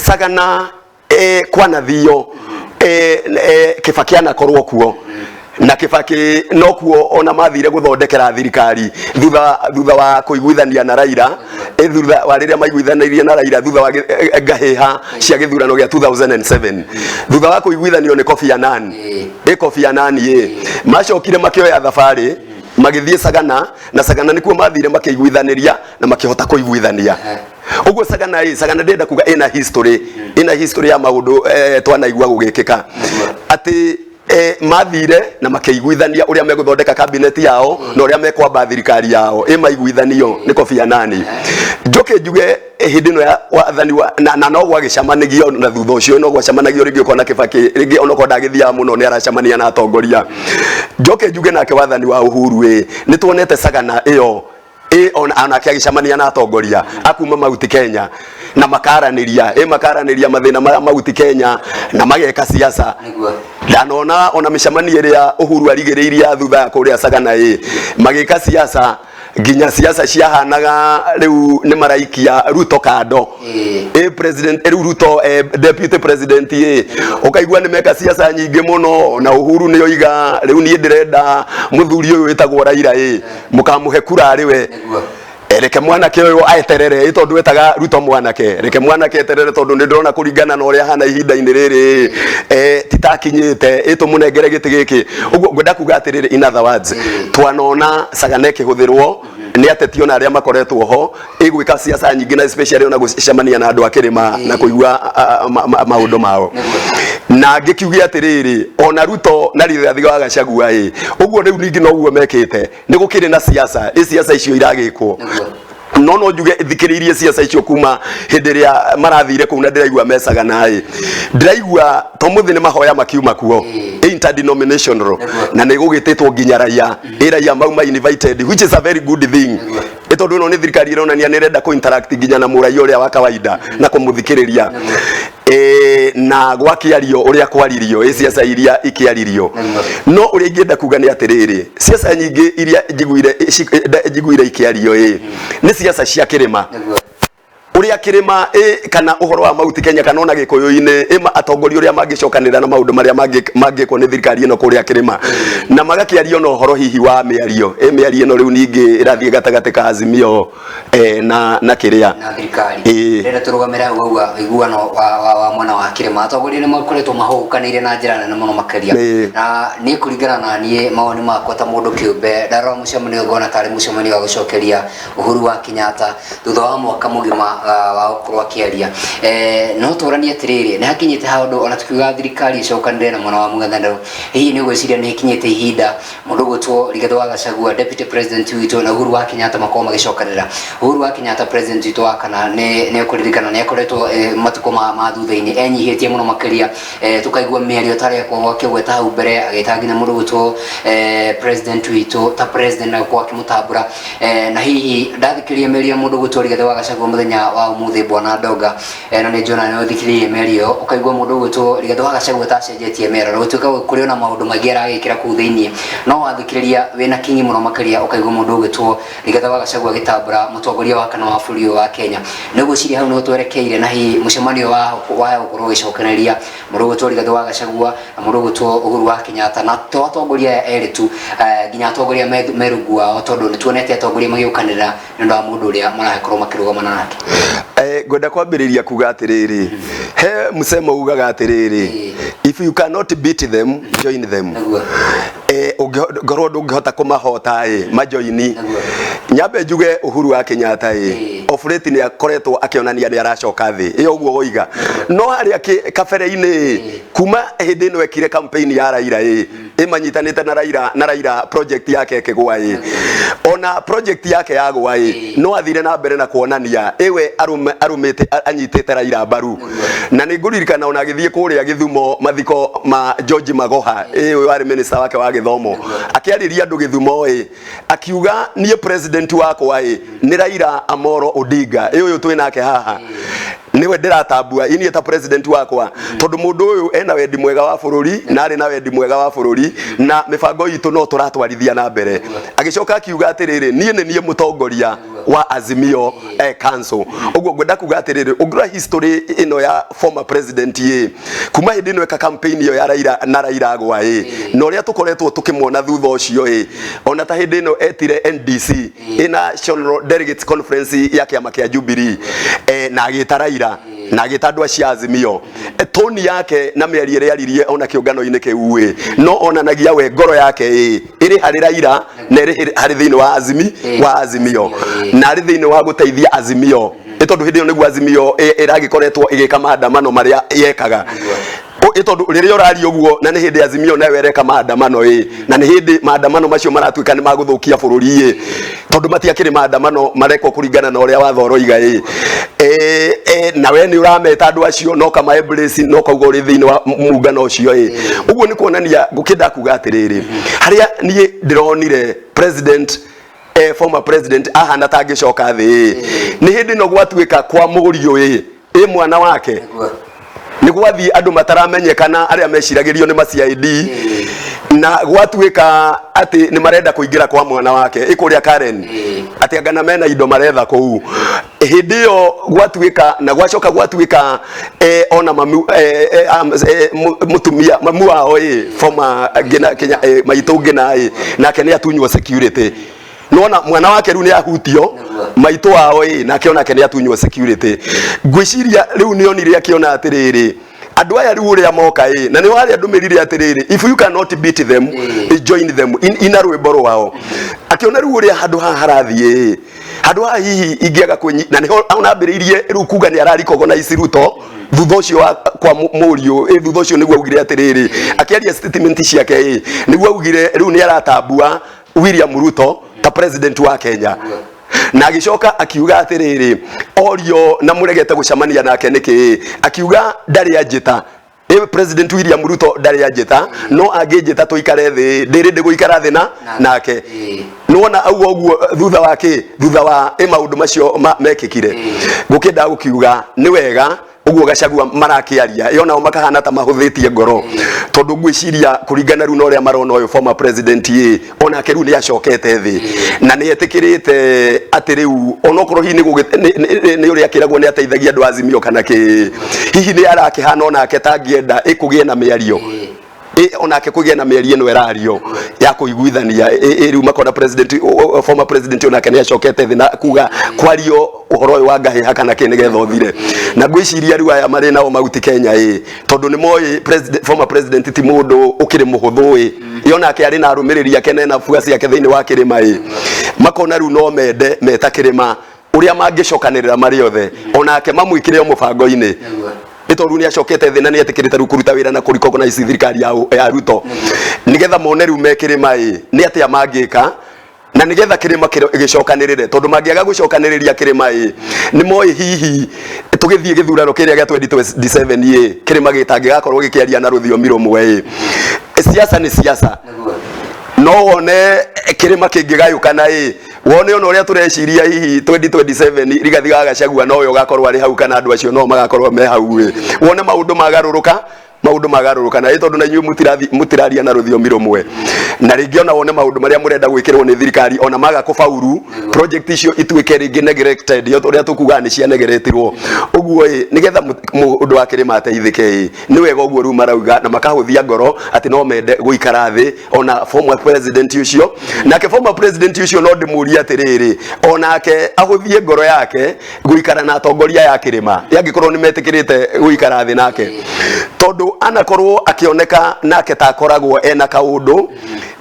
Sagana, kwanathio, Kibaki anakorwo kuo na Kibaki nokuo ona mathire guthondekera thirikari thutha wa kuiguithania na Raila, thutha wa rĩrĩa maiguithanĩirie na Raila thutha wa ngahĩha cia gĩthurano gĩa 2007, thutha wa kũiguithanio nĩ Kofi Annan. Kofi Annan macokire makĩoya thabarĩ magĩthiĩ Sagana, na Sagana nĩkuo mathire makĩiguithanĩria na makĩhota kũiguithania. Ũguo Sagana, Sagana ndĩrenda kuga ĩna history ya maũndũ twanaigua gũgĩkĩka atĩ mathire na makĩiguithania ũrĩa megũthondeka cabinet yao na ũrĩa mekwamba thirikari yao maiguithanio nĩ Kofi Annan. Njoke njuge hĩndĩ ĩno ya wathani wa, na no gwagĩcamanagio na thutha ũcio no gwacamanagio rĩngĩ, ũkona Kibaki rĩngĩ onokorwo ndagĩthiaga mũno nĩ aracemania na atongoria. Njoke njuge nake wathani wa Uhuru, nĩ tuonete Sagana ĩyo onake agĩcemania na atongoria akuma Mount Kenya na makaranĩria mathĩna ma Mount Kenya na mageka siasa. Ndanona ona mĩcemanio ĩrĩa Uhuru arigĩrĩirie thutha ya kũrĩa Sagana, magĩka siasa nginya siasa ciahanaga rĩu nĩ maraikia Ruto kando. President rĩu Ruto, deputy president, ũkaigua nĩ meka siasa nyingĩ mũno na Uhuru nĩ oiga rĩu niĩ ndĩrenda mũthuri ũyũ wĩtagwo Raila, mũkamũhe kura arĩ we. Reke mwanake ũyũ aeterere, tondũ etaga Ruto mwanake, reke mwanake eterere tondũ nĩ ndĩrona kũringana na ũrĩa hana ihinda-inĩ rĩrĩ, titakinyĩte tũmũnengere gĩtĩ gĩkĩ. Ũguo ngwenda kuga atĩrĩrĩ, in other words, twanona Sagana ĩkĩhũthĩrwo nĩ ateti ona arĩa makoretwo ho ĩgwĩka siasa nyingĩ na especially ona gũcemania na andũ a kĩrĩma na kũigua maũndũ mao. Na ngĩkiuge atĩrĩrĩ, ona Ruto na Rigathi wa Gachagua, ũguo rĩu ningĩ noguo mekĩte, nĩ gũkĩrĩ na siasa, siasa icio iragĩkwo. No njuge thikĩrĩirie siasa icio kuma hĩndĩ ĩrĩa marathire kũu na ndĩraigua mecaga naĩ, ndĩraigua to mũthĩ nĩ mahoya makiuma kuo interdenominational na nĩ gũgĩtĩtwo nginya raia, raia mauma invited, which is a very good thing, tondũ ĩno nĩ thirikari ĩronania nĩ ĩrenda kũ interact nginya na mũraia ũrĩa wa kawaida na kũmũthikĩrĩria, na gwakĩario ũrĩa kwaririo, siasa iria ikĩaririo. No ũrĩa ingĩenda kuga nĩ atĩrĩrĩ, siasa nyingĩ iria njiguire ikĩario nĩ siasa cia kĩrĩma, ũrĩa kĩrĩma kana ũhoro wa Mount Kenya kana ona gĩkũyũ-inĩ, atongoria ũrĩa mangĩcokanĩrĩra na maũndũ marĩa mangĩkwo nĩ thirikari ĩno kũrĩa kĩrĩma, na magakĩario na ũhoro hihi wa mĩario, mĩario ĩno rĩu ningĩ ĩrathiĩ gatagatĩ ka Azimio na kĩrĩa na thirikari. Ndĩrenda tũrũgamĩre hau wauga ũiguano wa mwena wa kĩrĩma, atongoria nĩ makoretwo mahũkanĩire na njĩra nene mũno makĩria. Na niĩ kũringana na niĩ mawoni makwa ta mũndũ kĩũmbe, ndarora mũcemanio ngona tarĩ mũcemanio wa gũcokeria Uhuru wa Kenyatta thutha wa mwaka mũgima wa gũkorwo akĩaria. No tũranie atĩrĩrĩ, nĩ hakinyĩte handũ ona tukiuga thirikari ĩcokanĩrĩre na mwena wa mũng'ethanĩro, hihi nĩ ũgwĩciria nĩ hakinyĩte ihinda mũndũ ũgwĩtwo Rigathĩ wa Gachagua, deputy president witũ, na Uhuru wa Kenyatta makorwo magĩcokanĩrĩra? Uhuru wa Kenyatta, president witũ wa kana, nĩ ũkũririkana nĩ akoretwo matukũ ma thutha-inĩ enyihĩtie mũno makĩria, tũkaigua mĩario tarĩ akorwo akĩgweta hau mbere agĩta nginya mũndũ ũgwĩtwo president witũ ta president na gũkorwo akĩmũtambũra. Na hihi ndathikĩrĩria mĩario ya mũndũ ũgwĩtwo Rigathĩ wa Gachagua mũthenya wa ũmũthĩ, bwana Ndonga, na nĩ njona nĩ ũthikĩrĩirie mĩario ĩyo, ũkaigua mũndũ ũgwĩtwo Rigathĩ wa Gachagua tacenjetie mĩario na gũtuĩka kũrĩ ona maũndũ maingĩ aragĩkĩra kũu thĩiniĩ, no wathikĩrĩria wĩna kinyi mũno makĩria ũkaigua mũndũ ũgwĩtwo Rigathĩ wa Gachagua agĩtambũra mũtongoria wa kana wa bũrũri ũyũ wa Kenya. Nĩ ũgwĩciria hau nĩho twerekeire, na hihi mũcemanio wa gũkorwo ũgĩcokereria mũndũ ũgwĩtwo Rigathĩ wa Gachagua na mũndũ ũgwĩtwo Uhuru wa Kenyatta, na to atongoria aya erĩ tu, nginya atongoria me rungu wao, tondũ nĩ tuonete atongoria magĩũkanĩrĩra nĩ ũndũ wa mũndũ ũrĩa marakorwo makĩrũgamana nake? Ngwenda kwambĩrĩria kuga atĩrĩrĩ, he msemo ugaga atĩrĩrĩ, "If you cannot beat them, join them." Ũngĩkorwo ndũngĩhota kũmahota, majoini. Nyambe njuge Uhuru wa Kenyatta, Of late nĩ akoretwo akĩonania nĩ aracoka thĩ ĩyo ũguo woiga, no harĩa kabere-inĩ kuma hĩndĩ ĩno ekire campaign ya Raila ĩ ĩmanyitanĩte na Raila na Raila project yake ĩkĩgwa ĩ, ona project yake yagwa ĩ, no athire na mbere na kuonania ĩwe arũmĩte anyitĩte Raila mbaru. Na nĩ ngũririkana ona agĩthiĩ kũrĩa Gĩthumo mathiko ma George Magoha, ĩ ũyũ warĩ minister wake wa gĩthomo, akĩarĩria andũ Gĩthumo ĩ, akiuga niĩ president wakwa ĩ nĩ Raila Amolo Odinga, ĩ ũyũ twĩ nake haha niwe ndĩratambua inie ta president wakwa, tondũ mũndũ ũyũ ena wendi mwega wa bũrũri na arĩ na wendi mwega wa bũrũri na mĩbango itũ no tũratwarithia na mbere. Agĩcoka akiuga atĩrĩrĩ, niĩ nĩ niĩ mũtongoria wa Azimio Council. Ũguo ngwenda kuga atĩrĩrĩ, ũngĩrora history ĩno ya former president ĩ, kuma hĩndĩ ĩno eka campaign ĩyo ya Raila na Raila agwa ĩ, na ũrĩa tũkoretwo tũkĩmuona thutha ũcio ĩ, ona ta hĩndĩ ĩno etire NDC, ĩ National Delegates Conference ya kĩama kĩa Jubilee, na agĩta Raila na agĩta andũ acio a Azimio, toni yake na mĩario ĩrĩa aririe ona kĩũngano-inĩ kĩu ĩ, no onanagia we ngoro yake ĩ ĩrĩ harĩ Raila na ĩrĩ harĩ thĩinĩ wa wa Azimio na arĩ thĩinĩ wa gũteithia Azimio, ĩ tondũ hĩndĩ ĩyo nĩguo Azimio ĩragĩkoretwo ĩgĩka maandamano marĩa yekaga. Ĩ tondũ rĩrĩa ũraria ũguo na nĩ hĩndĩ Azimio nayo ĩreka maandamano ĩ, na nĩ hĩndĩ maandamano macio maratuĩka nĩ magũthũkia bũrũri ĩ, tondũ matiakĩrĩ maandamano marekwo kũringana na ũrĩa watho ũroiga ĩ, na we nĩ ũrameta andũ acio no kama embrace no kauga ũrĩ thĩinĩ wa muungano ũcio ĩ. Ũguo nĩ kuonania ngũkĩenda kuga atĩrĩrĩ, harĩa niĩ ndĩronire president, former president ahana ta angĩcoka thĩ ĩ, nĩ hĩndĩ ĩno gwatuĩka kwa mũriũ ĩ, ĩ mwana wake nĩ gwathiĩ andũ mataramenyekana arĩa meciragĩrio nĩ ma CID, na gwatuĩka atĩ nĩ marenda kũingĩra kwa mwana wake ĩ kũrĩa Karen, atĩ angana mena indo maretha kũu. Hĩndĩ ĩyo gwatuĩka na gwacoka gwatuĩka ona mamu mũtumia mamu wao ĩ, former Ngina Kenya, maitũ Ngina ĩ, nake nĩ atunywo security. Nona mwana wake rĩu nĩ ahutio, maitũ wao ĩ nake onake nĩ atunywo security. Ngwĩciria rĩu nĩ onire akĩona atĩrĩrĩ, andũ aya rĩu ũrĩa moka ĩ, na nĩ harĩa ndũmĩrire atĩrĩrĩ, "If you cannot beat them, join them," ina rwĩmbo rwao. Akĩona rĩu ũrĩa handũ haha harathiĩ ĩ, handũ haha hihi ingĩaga kwĩnyi na nĩho onambĩrĩirie rĩu kuga nĩ araricognize Ruto thutha ũcio wa kwa mũriũ ĩ. Thutha ũcio nĩguo augire atĩrĩrĩ, akĩaria statement ciake ĩ, nĩguo augire rĩu nĩ aratambua William Ruto ta president wa Kenya, na agĩcoka akiuga atĩrĩrĩ, orio na mũregete gũcemania nake nĩkĩ, akiuga ndarĩ anjĩta ĩ, President William Ruto ndarĩ anjĩta, no angĩnjĩta tũikare thĩ, ndĩrĩ ndĩgũikara thĩ na nake. Nĩwona auga ũguo thutha wa kĩ, thutha wa ĩ maũndũ macio mekĩkire. Gũkĩenda gũkiuga nĩ wega ũguo Gachagua marakĩaria ĩ, onao makahana ta mahũthĩtie ngoro, tondũ ngwĩciria kũringana rĩu na ũrĩa marona ũyũ former president ĩ, onake rĩu nĩ acokete thĩ na nĩ etĩkĩrĩte atĩ rĩu onokorwo hihi nĩ ũrĩa akĩragwo nĩ ateithagia andũ a Azimio kana kĩ, hihi nĩ arakĩhana onake tangĩenda ĩ kũgĩe na mĩario ĩ, onake kũgĩa na mĩario ĩno ĩrario ya kũiguithania ĩ. Rĩu makona president, former president onake nĩ acokete thĩ na kuga kwario ũhoro ũyũ wa ngahĩha kana kĩ nĩgetha ũthire. Na ngwĩciria rĩu aya marĩ nao Mauti Kenya ĩ, tondũ nĩ moĩ former president ti mũndũ ũkĩrĩ mũhũthũ ĩ, ĩ onake arĩ na arũmĩrĩri ake na ena fuasi ake thĩinĩ wa kĩrĩma ĩ, makona rĩu no mende meta kĩrĩma ũrĩa mangĩcokanĩrĩra marĩ othe onake mamwĩkĩre o mũbango-inĩ, nĩ tondũ nĩ acokete thĩ na nĩ etĩkĩrĩte rĩu kũruta wĩra na kũrecognize thirikari ya Ruto, nĩgetha mone rĩu me kĩrĩma ĩ nĩ atĩa mangĩka na nĩgetha kĩrĩma gĩcokanĩrĩre, tondũ mangĩaga gũcokanĩrĩria kĩrĩma ĩ, nĩ moĩ hihi tũgĩthiĩ gĩthurano kĩrĩa gĩa 2027 ĩ, kĩrĩma gĩtangĩgakorwo gĩkĩaria na rũthiomi rũmwe ĩ. Siasa nĩ siasa, no wone kĩrĩma kĩngĩgayũkana ĩ, wone ona ũrĩa tũreciria hihi 2027 Rigathi wa Gachagua nowe ũgakorwo arĩ hau kana andũ acio no magakorwo me hau ĩ, wone maũndũ magarũrũka, maũndũ magarũrũka na ĩ, tondũ na inyuĩ mũtiraria na rũthiomi rũmwe, na rĩngĩ ona wone maũndũ marĩa mũrenda gwĩkĩrwo nĩ thirikari ona maga kũbauru, project icio ituĩke rĩngĩ neglected, yo ũrĩa tũkugaga nĩ cia neglectirwo ũguo ĩ, nĩgetha mũndũ wa kĩrĩma ateithĩke ĩ, nĩ wega ũguo rĩu marauga na makahũthia ngoro atĩ no mende gũikara thĩ ona former president ũcio. Nake former president ũcio no ndĩmũrie atĩrĩrĩ, onake ahũthie ngoro yake gũikara na atongoria ya kĩrĩma yangĩkorwo nĩ metĩkĩrĩte gũikara thĩ nake, tondũ anakorwo akĩoneka nake ta akoragwo ena kaũndũ,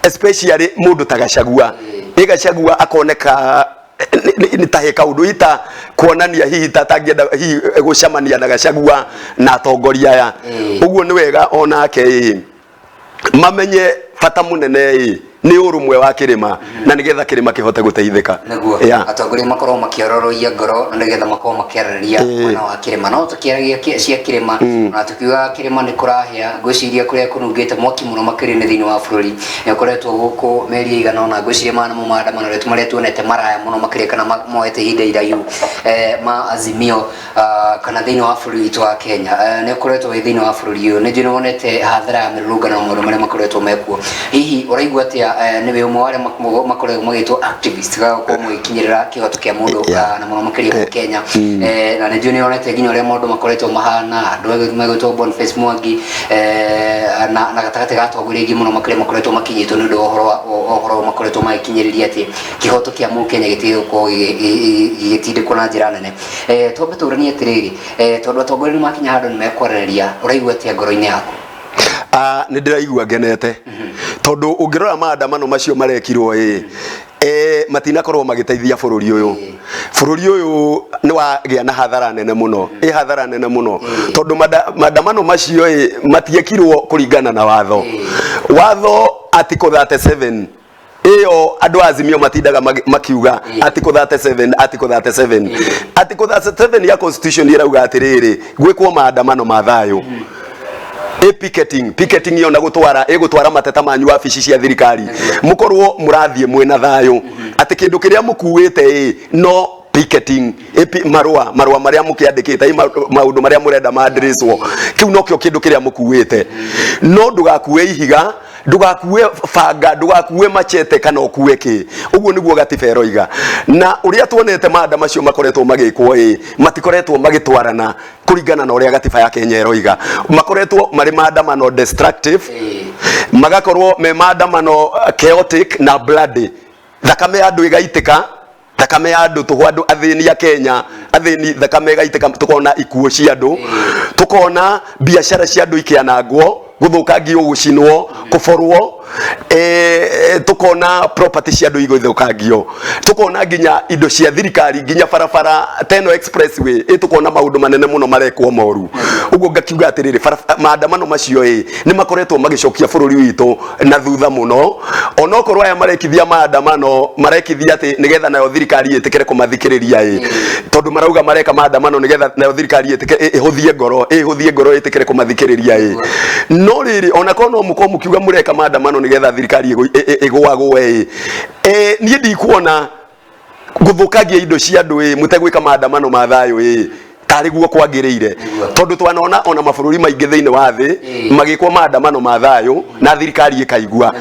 especially mũndũ ta Gachagua ĩ, Gachagua akoneka. Nĩ ta he kaũndũ ita kuonania hihi ta tangĩenda hihi gũcemania na Gachagua na atongoria aya. Ũguo nĩ wega onake ĩ mamenye bata mũnene ĩ nĩ ũrũmwe wa kĩrĩma na nĩgetha kĩrĩma kĩhote gũteithĩka. Nĩguo atongoria makorwo makĩororoia ngoro na nĩgetha makorwo makĩarĩrĩria mwena wa kĩrĩma. No tũkĩaragia cia kĩrĩma na tukiuga kĩrĩma nĩ kũrahĩa, ngwĩciria kũrĩa kũnungĩte mwaki mũno makĩria nĩ thĩinĩ wa bũrũri. Nĩ ũkoretwo gũkũ mĩeri ĩigana ũna, ngwĩciria maya nĩmo maandamano marĩa tuonete maraya mũno makĩria kana moete ihinda iraihu ma Azimio kana thĩinĩ wa bũrũri witũ wa Kenya. Nĩ ũkoretwo wĩ thĩinĩ wa bũrũri ũyũ, nĩ njũĩ nĩ wonete hathara ya mĩrũrũngano na maũndũ marĩa makoretwo mekuo. Hihi ũraigua atĩa nĩ wĩ ũmwe wa arĩa makoretwo magĩtwo activist, gagakorwo mũgĩkinyĩrĩra kĩhoto kĩa mũndũ na mũno makĩria gũkũ Kenya? Na nĩ njũĩ nĩ wonete nginya ũrĩa maũndũ makoretwo mahana, andũ megwĩtwo Boniface Mwangi na gatagatĩ ga atongoria aingĩ mũno makĩria makoretwo makinyĩtwo nĩ ũndũ wa ũhoro makoretwo magĩkinyĩrĩria atĩ kĩhoto kĩa mũkenya gĩtige gũkorwo gĩgĩtindĩkwo na njĩra nene. Twambe tũranie atĩrĩrĩ, tondũ atongoria nĩ makinya handũ nĩ mekwaranĩria, ũraigua atĩa ngoro-inĩ yaku? Nĩ ndĩraigua ngenete tondũ ũngĩrora maandamano macio marekirwo ĩ matinakorwo magĩteithia bũrũri ũyũ. Bũrũri ũyũ nĩ wagĩa na hathara nene mũno, ĩ hathara nene mũno tondũ maandamano macio ĩ matiekirwo kũringana na watho. Watho Article 37 ĩyo andũ a Azimio matindaga makiuga Article 37, Article 37, Article 37 ya constitution ĩrauga atĩrĩrĩ, gwĩkwo maandamano ma thayũ, ĩ picketing ĩyo na gũtwara ĩgũtwara mateta manyu wabici cia thirikari, mũkorwo mũrathiĩ mwĩna thayũ, atĩ kĩndũ kĩrĩa mũkuĩte ĩ no picketing, marũa marĩa mũkĩandĩkĩte, maũndũ marĩa mũrenda mandĩrĩcwo, kĩu nokĩo kĩndũ kĩrĩa mũkuĩte. No ndũgakue ihiga, ndũgakue banga, ndũgakue machete kana ũkue kĩ. Ũguo nĩguo gatiba ĩroiga. Na ũrĩa tuonete maanda macio makoretwo magĩkwo ĩ matikoretwo magĩtwarana kũringana na ũrĩa gatiba ya Kenya ĩroiga. Makoretwo marĩ maandamano destructive, magakorwo me maandamano chaotic na bloody, thakame ya andũ ĩgaitĩka, thakame ya andũ tũhũ, andũ athĩni a Kenya athĩni, thakame ĩgaitĩka, tukona ikuũ cia andũ, tukona biacara cia andũ ikĩanangwo, gũthũkangio, gũcinwo, kũborwo, tukona property cia andũ igũthũkangio, tukona nginya indo cia thirikari, nginya barabara ta ĩno expressway ĩ tukona maũndũ manene mũno marekwo moru. Ũguo ngakiuga atĩrĩrĩ, maandamano macio ĩ nĩ makoretwo magĩcokia bũrũri witũ na thutha mũno, onokorwo aya marekithia maandamano marekithia atĩ nĩgetha nayo thirikari ĩtĩkĩre kũmathikĩrĩria ĩ, tondũ marauga mareka maandamano nĩgetha nayo thirikari ĩtĩkĩre ĩhũthie ngoro ĩtĩkĩre kũmathikĩrĩria ĩ. No rĩrĩ, onakorwo no mũkorwo mũkiuga mũreka maandamano nĩgetha thirikari ĩgũagũe ĩ, niĩ ndikuona gũthũkangia indo cia andũ ĩ mũtegwĩka maandamano ma thayũ ĩ tarĩ guo kwagĩrĩire, tondũ twanona ona mabũrũri maingĩ thĩinĩ wa thĩ magĩkwo maandamano ma thayũ na thirikari ĩkaigua.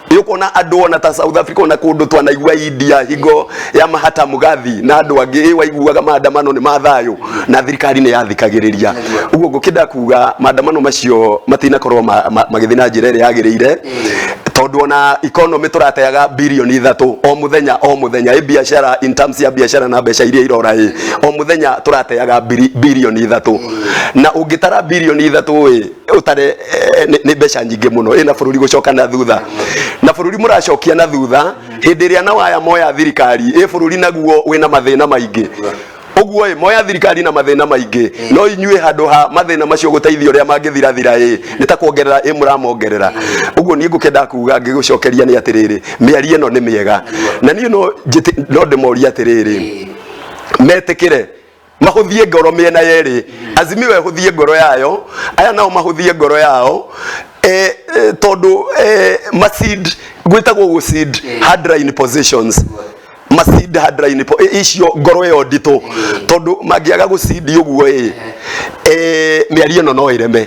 Ũkona andũ ona ta South Africa, ona kũndũ twanaigua India hingo ya Mahatma Gandhi na andũ angĩ, ĩ waiguaga maandamano nĩ ma thayũ na thirikari nĩ yathikagĩrĩria. Ũguo ngũkĩenda kuga maandamano macio matinakorwo magĩthiĩ na njĩra ĩrĩa yagĩrĩire, tondũ ona economy tũrateaga 3 birioni o mũthenya o mũthenya, ĩ biacara, in terms ya biacara na mbeca iria irora, ĩ o mũthenya tũrateaga 3 birioni, na ũngĩtara 3 birioni ĩ ũtare nĩ mbeca nyingĩ mũno ĩna bũrũri gũcoka na thutha, na bũrũri mũracokia na thutha hĩndĩ ĩrĩa na waya moya thirikari ĩ bũrũri naguo wĩna mathĩna maingĩ. Ũguo ĩ moya thirikari na mathĩna maingĩ, no inyuĩ handũ ha mathĩna macio gũteithia ũrĩa mangĩthirathira ĩ nĩ ta kuongerera ĩ mũramongerera. Ũguo niĩ ngũkĩenda kuga ngĩgũcokeria nĩ atĩrĩrĩ, mĩario ĩno nĩ mĩega, na niĩ no ndĩmorie atĩrĩrĩ, metĩkĩre mahũthie ngoro mĩena yerĩ. Azimio ĩhũthie ngoro yayo, aya nao mahũthie ngoro yao, tondũ macede gwĩtagwo gũcede hardline positions, macede hardline icio ngoro ĩyo nditũ, tondũ mangĩaga gũcede ũguo ĩ mĩario ĩno no ĩreme.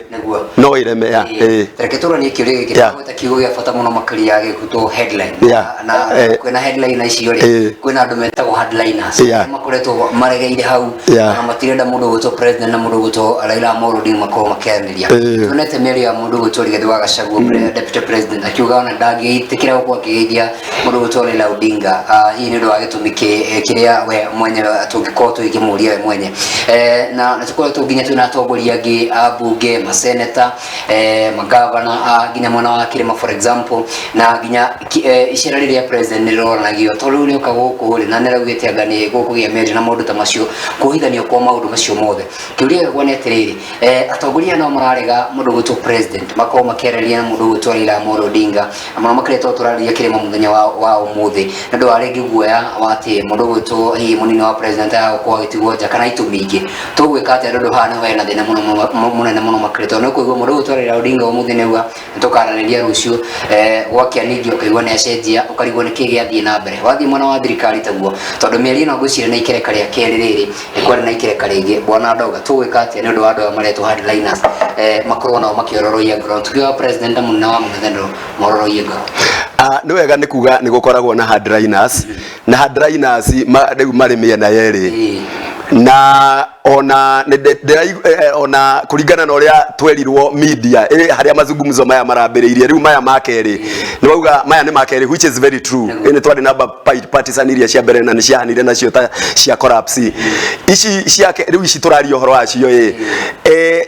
No ĩreme ya ĩ. Reke tũranie kĩũria gĩkĩ. Twagweta kiugo gĩa bata mũno makĩria gĩgwĩtwo headline. Na kwĩna headline icio rĩ, kwĩna andũ metagwo hardliners makoretwo maregeire hau na matirenda mũndũ ũgwĩtwo president na mũndũ ũgwĩtwo Raila Amolo Odinga makorwo makĩaranĩria. Tuonete mĩario ya mũndũ ũgwĩtwo Rigathi wa Gachagua, deputy president, akiuga ona ndangĩtĩkĩra gũkorwo akĩgeithia mũndũ ũgwĩtwo Raila Odinga, hihi nĩ ũndũ wa gĩtũmi kĩrĩa we mwenyewe tũngĩkorwo tũgĩkĩmũria we mwenye. Na tũkoretwo nginya twĩna atongoria angĩ a bunge, maseneta, magavana a nginya mwena wa Kĩrĩma, for example, na nginya icera rĩrĩa president nĩ rĩronanagio tondũ rĩu nĩoka gũkũ rĩ, na nĩraugĩte anga nĩ gũkũgĩa mĩario na maũndũ ta macio, kũhithanio kwa maũndũ macio mothe. Kĩũria gĩakwa nĩ atĩrĩrĩ, atongoria no mararega mũndũ gwĩtwo president makorwo makĩaranĩria na mũndũ gwĩtwo Raila Amolo Odinga, na mũno makĩria tondũ tũrarĩria kĩrĩma mũthenya wa ũmũthĩ, nĩ ũndũ wa rĩngĩ guoya wa atĩ mũndũ gwĩtwo hihi mũnini wa president agũkorwo agĩtigwo nja kana itũmi ingĩ. Tũgwĩka atĩa tondũ haha nĩho hena thĩna mũno mũnene mũno makĩria, tondũ nĩ ũkũigua mũndũ gwĩtwo Raila Odinga ũmũthĩ nĩauga nĩtũkaranĩria rũciũ, gwakĩa ningĩ ũkaigua nĩ acenjia, ũkarigwo nĩkĩ gĩathiĩ na mbere. Wathiĩ mwena wa thirikari taguo, tondũ mĩario ĩno ngwĩciria nĩ ikereka rĩa kerĩ rĩrĩ, nĩ kwarĩ na ikereka rĩngĩ. Bwana Ndoga, tũgwĩka atĩa nĩ ũndũ wa andũ aya maretwo hardliners, makorwo nao makĩororoia ngoro, tuge wa president na mũnene wa mũng'ethanĩro mororoie ngoro? Nĩ wega nĩ kuga nĩ gũkoragwo na hardliners, na hardliners rĩu marĩ mĩena yerĩ. Na ona ona kũringana na ũrĩa twerirwo media harĩa mazungumzo maya marambĩrĩirie rĩu maya ma kerĩ, nĩ wauga maya nĩ ma kerĩ, which is very true. Nĩ twarĩ na partisan iria cia mbere na nĩ ciahanire nacio ta cia collapse. Ici ciake rĩu ici tũraria ũhoro wacio ĩ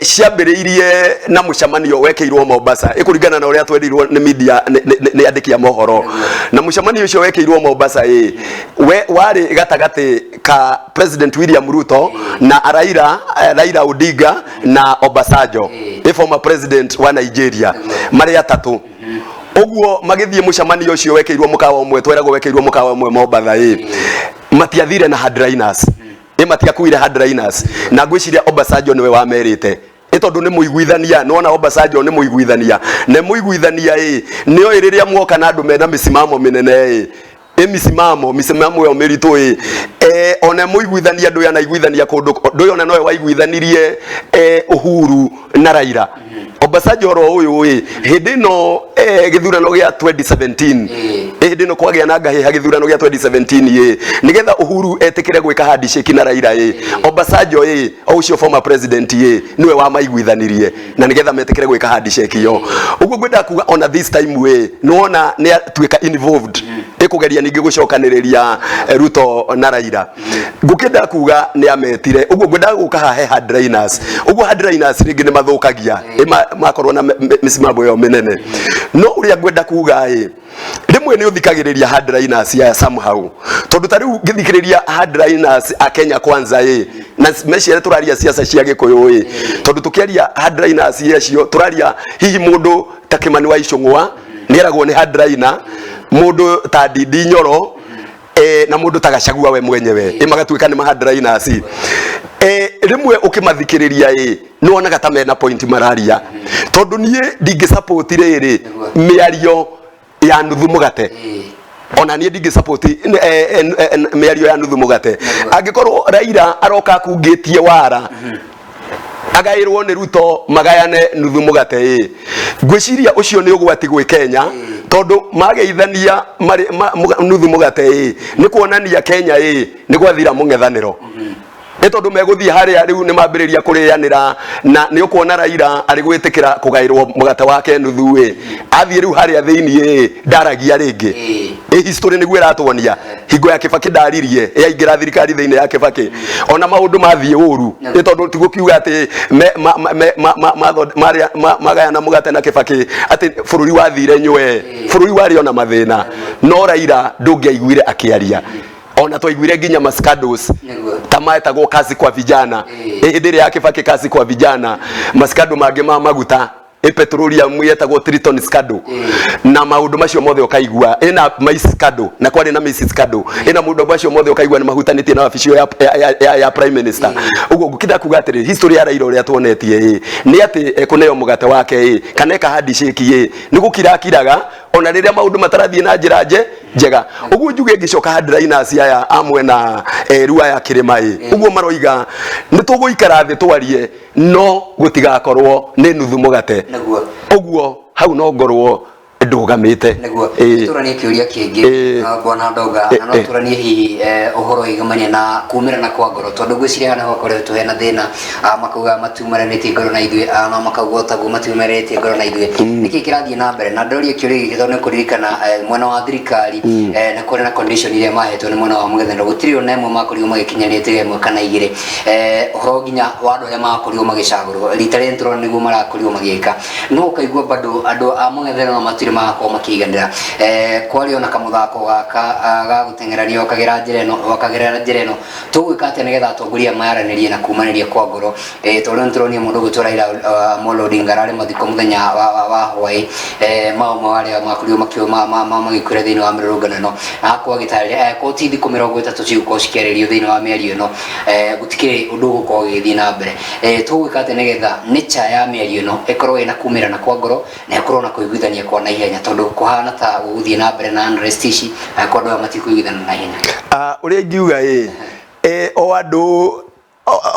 ciambĩrĩirie na mũcemanio wekĩirwo Mombasa, ĩkũringana na ũrĩa twerirwo nĩ media, nĩ andĩki a mohoro. Na mũcemanio ũcio wekĩirwo Mombasa ĩ we warĩ gatagatĩ ka President William Ruto na Raila Odinga na Obasanjo, ĩ former president wa Nigeria, marĩ atatũ ũguo magĩthiĩ mũcemanio ũcio wekĩirwo mũkawa ũmwe, tweragwo wekĩirwo mũkawa ũmwe Mombatha. Ĩ matiathire na hardliners, ĩ matiakuire hardliners, na ngwĩciria Obasanjo nĩwe wamerĩte, ĩ tondũ nĩ mũiguithania. Nĩwona Obasanjo nĩ mũiguithania, na mũiguithania ĩ nĩoĩ rĩrĩa muoka na andũ mena mĩsimamo mĩnene, ĩ misimamo ĩyo mĩritũ ĩ ona mũiguithania ndũyũ anaiguithania kũndũ ndũyũ, ona nowe waiguithanirie Uhuru na Raila. Obasanjo oro ũyũ ĩ hĩndĩ ĩno gĩthurano gĩa 2017, hĩndĩ ĩno kwagĩa na ngahĩha gĩthurano gĩa 2017 ĩ nĩgetha Uhuru etĩkĩre gwĩka handshake na Raila, ĩ Obasanjo ĩ o ũcio former president ĩ nĩwe wamaiguithanirie na nĩgetha metĩkĩre gwĩka handshake ĩyo. Ũguo ngwenda kuga ona this time ĩ nĩwona nĩ atuĩka involved ĩkũgeria ningĩ gũcokanĩrĩria Ruto na Raila. Ngũkĩenda kuga nĩ ametire ũguo, ngwendaga gũka haha he hardliners. Ũguo hardliners rĩngĩ nĩ mathũkagia makorwo na mĩsimamo ĩyo mĩnene, no ũrĩa ngwenda kuga ĩ rĩmwe nĩ ũthikagĩrĩria hardliners aya somehow, tondũ ta rĩu ngĩthikĩrĩria hardliners a Kenya Kwanza ĩ na meciria tũraria siasa cia Gĩkũyũ ĩ, tondũ tũkĩaria hardliners acio tũraria hihi mũndũ ta Kimani wa Ichung'wa nĩ eragwo nĩ hardliner, mũndũ ta Ndindi Nyoro na mũndũ ta Gachagua we mwenyewe magatuĩka nĩ mahardliners. Rĩmwe ũkĩmathikĩrĩria ĩ nĩ wonaga ta mena point mararia, tondũ niĩ ndingĩ support rĩrĩ mĩario ya nuthu mũgate. Ona niĩ ndingĩ support mĩario ya nuthu mũgate. Angĩkorwo Raila aroka akungĩtie wara agaĩrwo nĩ Ruto magayane nuthu mũgate, ĩ ngwĩciria ũcio nĩ ũgwati gwĩ Kenya, tondũ mageithania marĩ nuthu mũgate ĩ nĩ kuonania Kenya ĩ nĩ gwathira mũng'ethanĩro, nĩ tondũ megũthiĩ harĩa rĩu nĩ mambĩrĩria kũrĩanĩra, na nĩ ũkuona Raila arĩ gwĩtĩkĩra kũgaĩrwo mũgate wake nuthu ĩ athiĩ rĩu harĩa thĩiniĩ ĩ ndaragia rĩngĩ. Ĩ history nĩguo ĩratuonia hingo ya Kibaki ndaririe yaingĩra thirikari thĩinĩ ya Kibaki, ona maũndũ mathiĩ ũru, nĩ tondũ tiguo kiuga atĩ magayana mũgate na Kibaki atĩ bũrũri wathire nywe, bũrũri warĩ ona mathĩna, no Raila ndũngĩaiguire akĩaria. Ona twaiguire nginya mascandals ta maetagwo kazi kwa vijana, hĩndĩ ĩrĩa ya Kibaki, kazi kwa vijana, mascandal mangĩ ma maguta, petroleum yetagwo Triton scandal, na maũndũ macio mothe ũkaigua ĩna maize scandal, na kwarĩ na maize scandal ĩna maũndũ macio mothe ũkaigua nĩ mahutanĩtie na wabici ĩyo ya prime minister. Ũguo ngũkĩenda kuga atĩrĩ, history ya Raila ũrĩa tuonetie ĩ nĩ atĩ ekũneo mũgate wake ĩ kana eka handshake ĩ nĩ gũkira akiraga ona rĩrĩa maũndũ matarathiĩ na njĩra njega. Ũguo njuge ngĩcoka hardliners aya a mwena eru aya kĩrĩma ĩ ũguo maroiga nĩ tũgũikara thĩ twarie, no gũtigakorwo nĩ nuthu mũgate. Ũguo hau no ngorwo Ndũgamĩte. Nĩguo. Ĩĩ. Tũranie kĩũria kĩngĩ. Ĩĩ. Bwana Ndonga, na no tũranie hihi ũhoro wĩgamaine na kumĩrana kwa ngoro, tondũ ngwĩciria haha nĩho hakoretwo hena thĩna. Makauga matiumaranĩtie ngoro na ithuĩ, no makauga ũtaguo matiumaranĩtie ngoro na ithuĩ. Nĩkĩ kĩrathiĩ na mbere? Na ndorie kĩũria gĩkĩ tondũ nĩ kũririkana mwena wa thirikari nĩ kũrĩ na condition iria mahetwo nĩ mwena wa mũng'ethanĩro, gũtirĩ ona ĩmwe makorirwo magĩkinyanĩria tiga ĩmwe kana igĩrĩ. Ũhoro nginya wa andũ arĩa makorirwo magĩcagũrwo rita rĩrĩ tũrona nĩguo marakorirwo magĩka, no ũkaigua bado andũ a mũng'ethanĩro matirĩ marakorwo makĩiganĩra. Kwarĩ ona kamũthako gaka ga gũteng'erania, ũkagera njĩra ĩno, ũkagera njĩra ĩno. Tũgwĩka atĩa nĩgetha atongoria mayaranĩrie na kumanĩria kwa ngoro? Tondũ nĩ tũronire mũndũ ũgwĩtwo Raila Amolo Odinga ararĩ mathiko mũthenya wa hwaĩ, ma ũmwe wa arĩa makorirwo magĩkuĩra thĩinĩ wa mĩrũrũngano ĩno, na agakorwo agĩtarĩria ko ti thikũ 30 cigũkorwo cikĩarĩrio thĩinĩ wa mĩario ĩno, gũtikĩrĩ ũndũ ũgũkorwo ũgĩgĩthiĩ na mbere. Tũgwĩka atĩa nĩgetha nature ya mĩario ĩno ĩkorwo ĩna kumĩrana kwa ngoro na ĩkorwo na kũiguithania kwa naihenya, tondũ kũhana ta gũgũthiĩ na mbere na unrest ici angĩkorwo andũ aya matikũiguithana na ihenya? Ũrĩa ingiuga ĩ, o andũ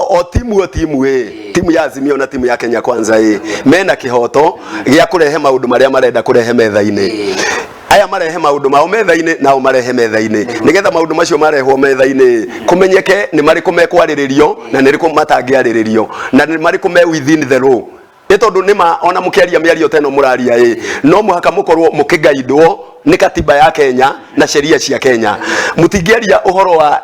o timu, o timu ĩ, timu ya Azimio na timu ya Kenya Kwanza ĩ, mena kĩhoto gĩa kũrehe maũndũ marĩa marenda kũrehe metha-inĩ. Aya marehe maũndũ mao metha-inĩ, nao marehe metha-inĩ, nĩgetha maũndũ macio marehwo metha-inĩ kũmenyeke nĩ marĩkũ mekwarĩrĩrio na nĩ rĩkũ matangĩarĩrĩrio na nĩ marĩkũ me within the law. Nĩ tondũ nĩma ona mũkĩaria mĩario ta ĩno mũraria ĩ, no mũhaka mũkorwo mũkĩgaindwo nĩ katiba ya Kenya na sheria cia Kenya. Mũtingĩaria ũhoro wa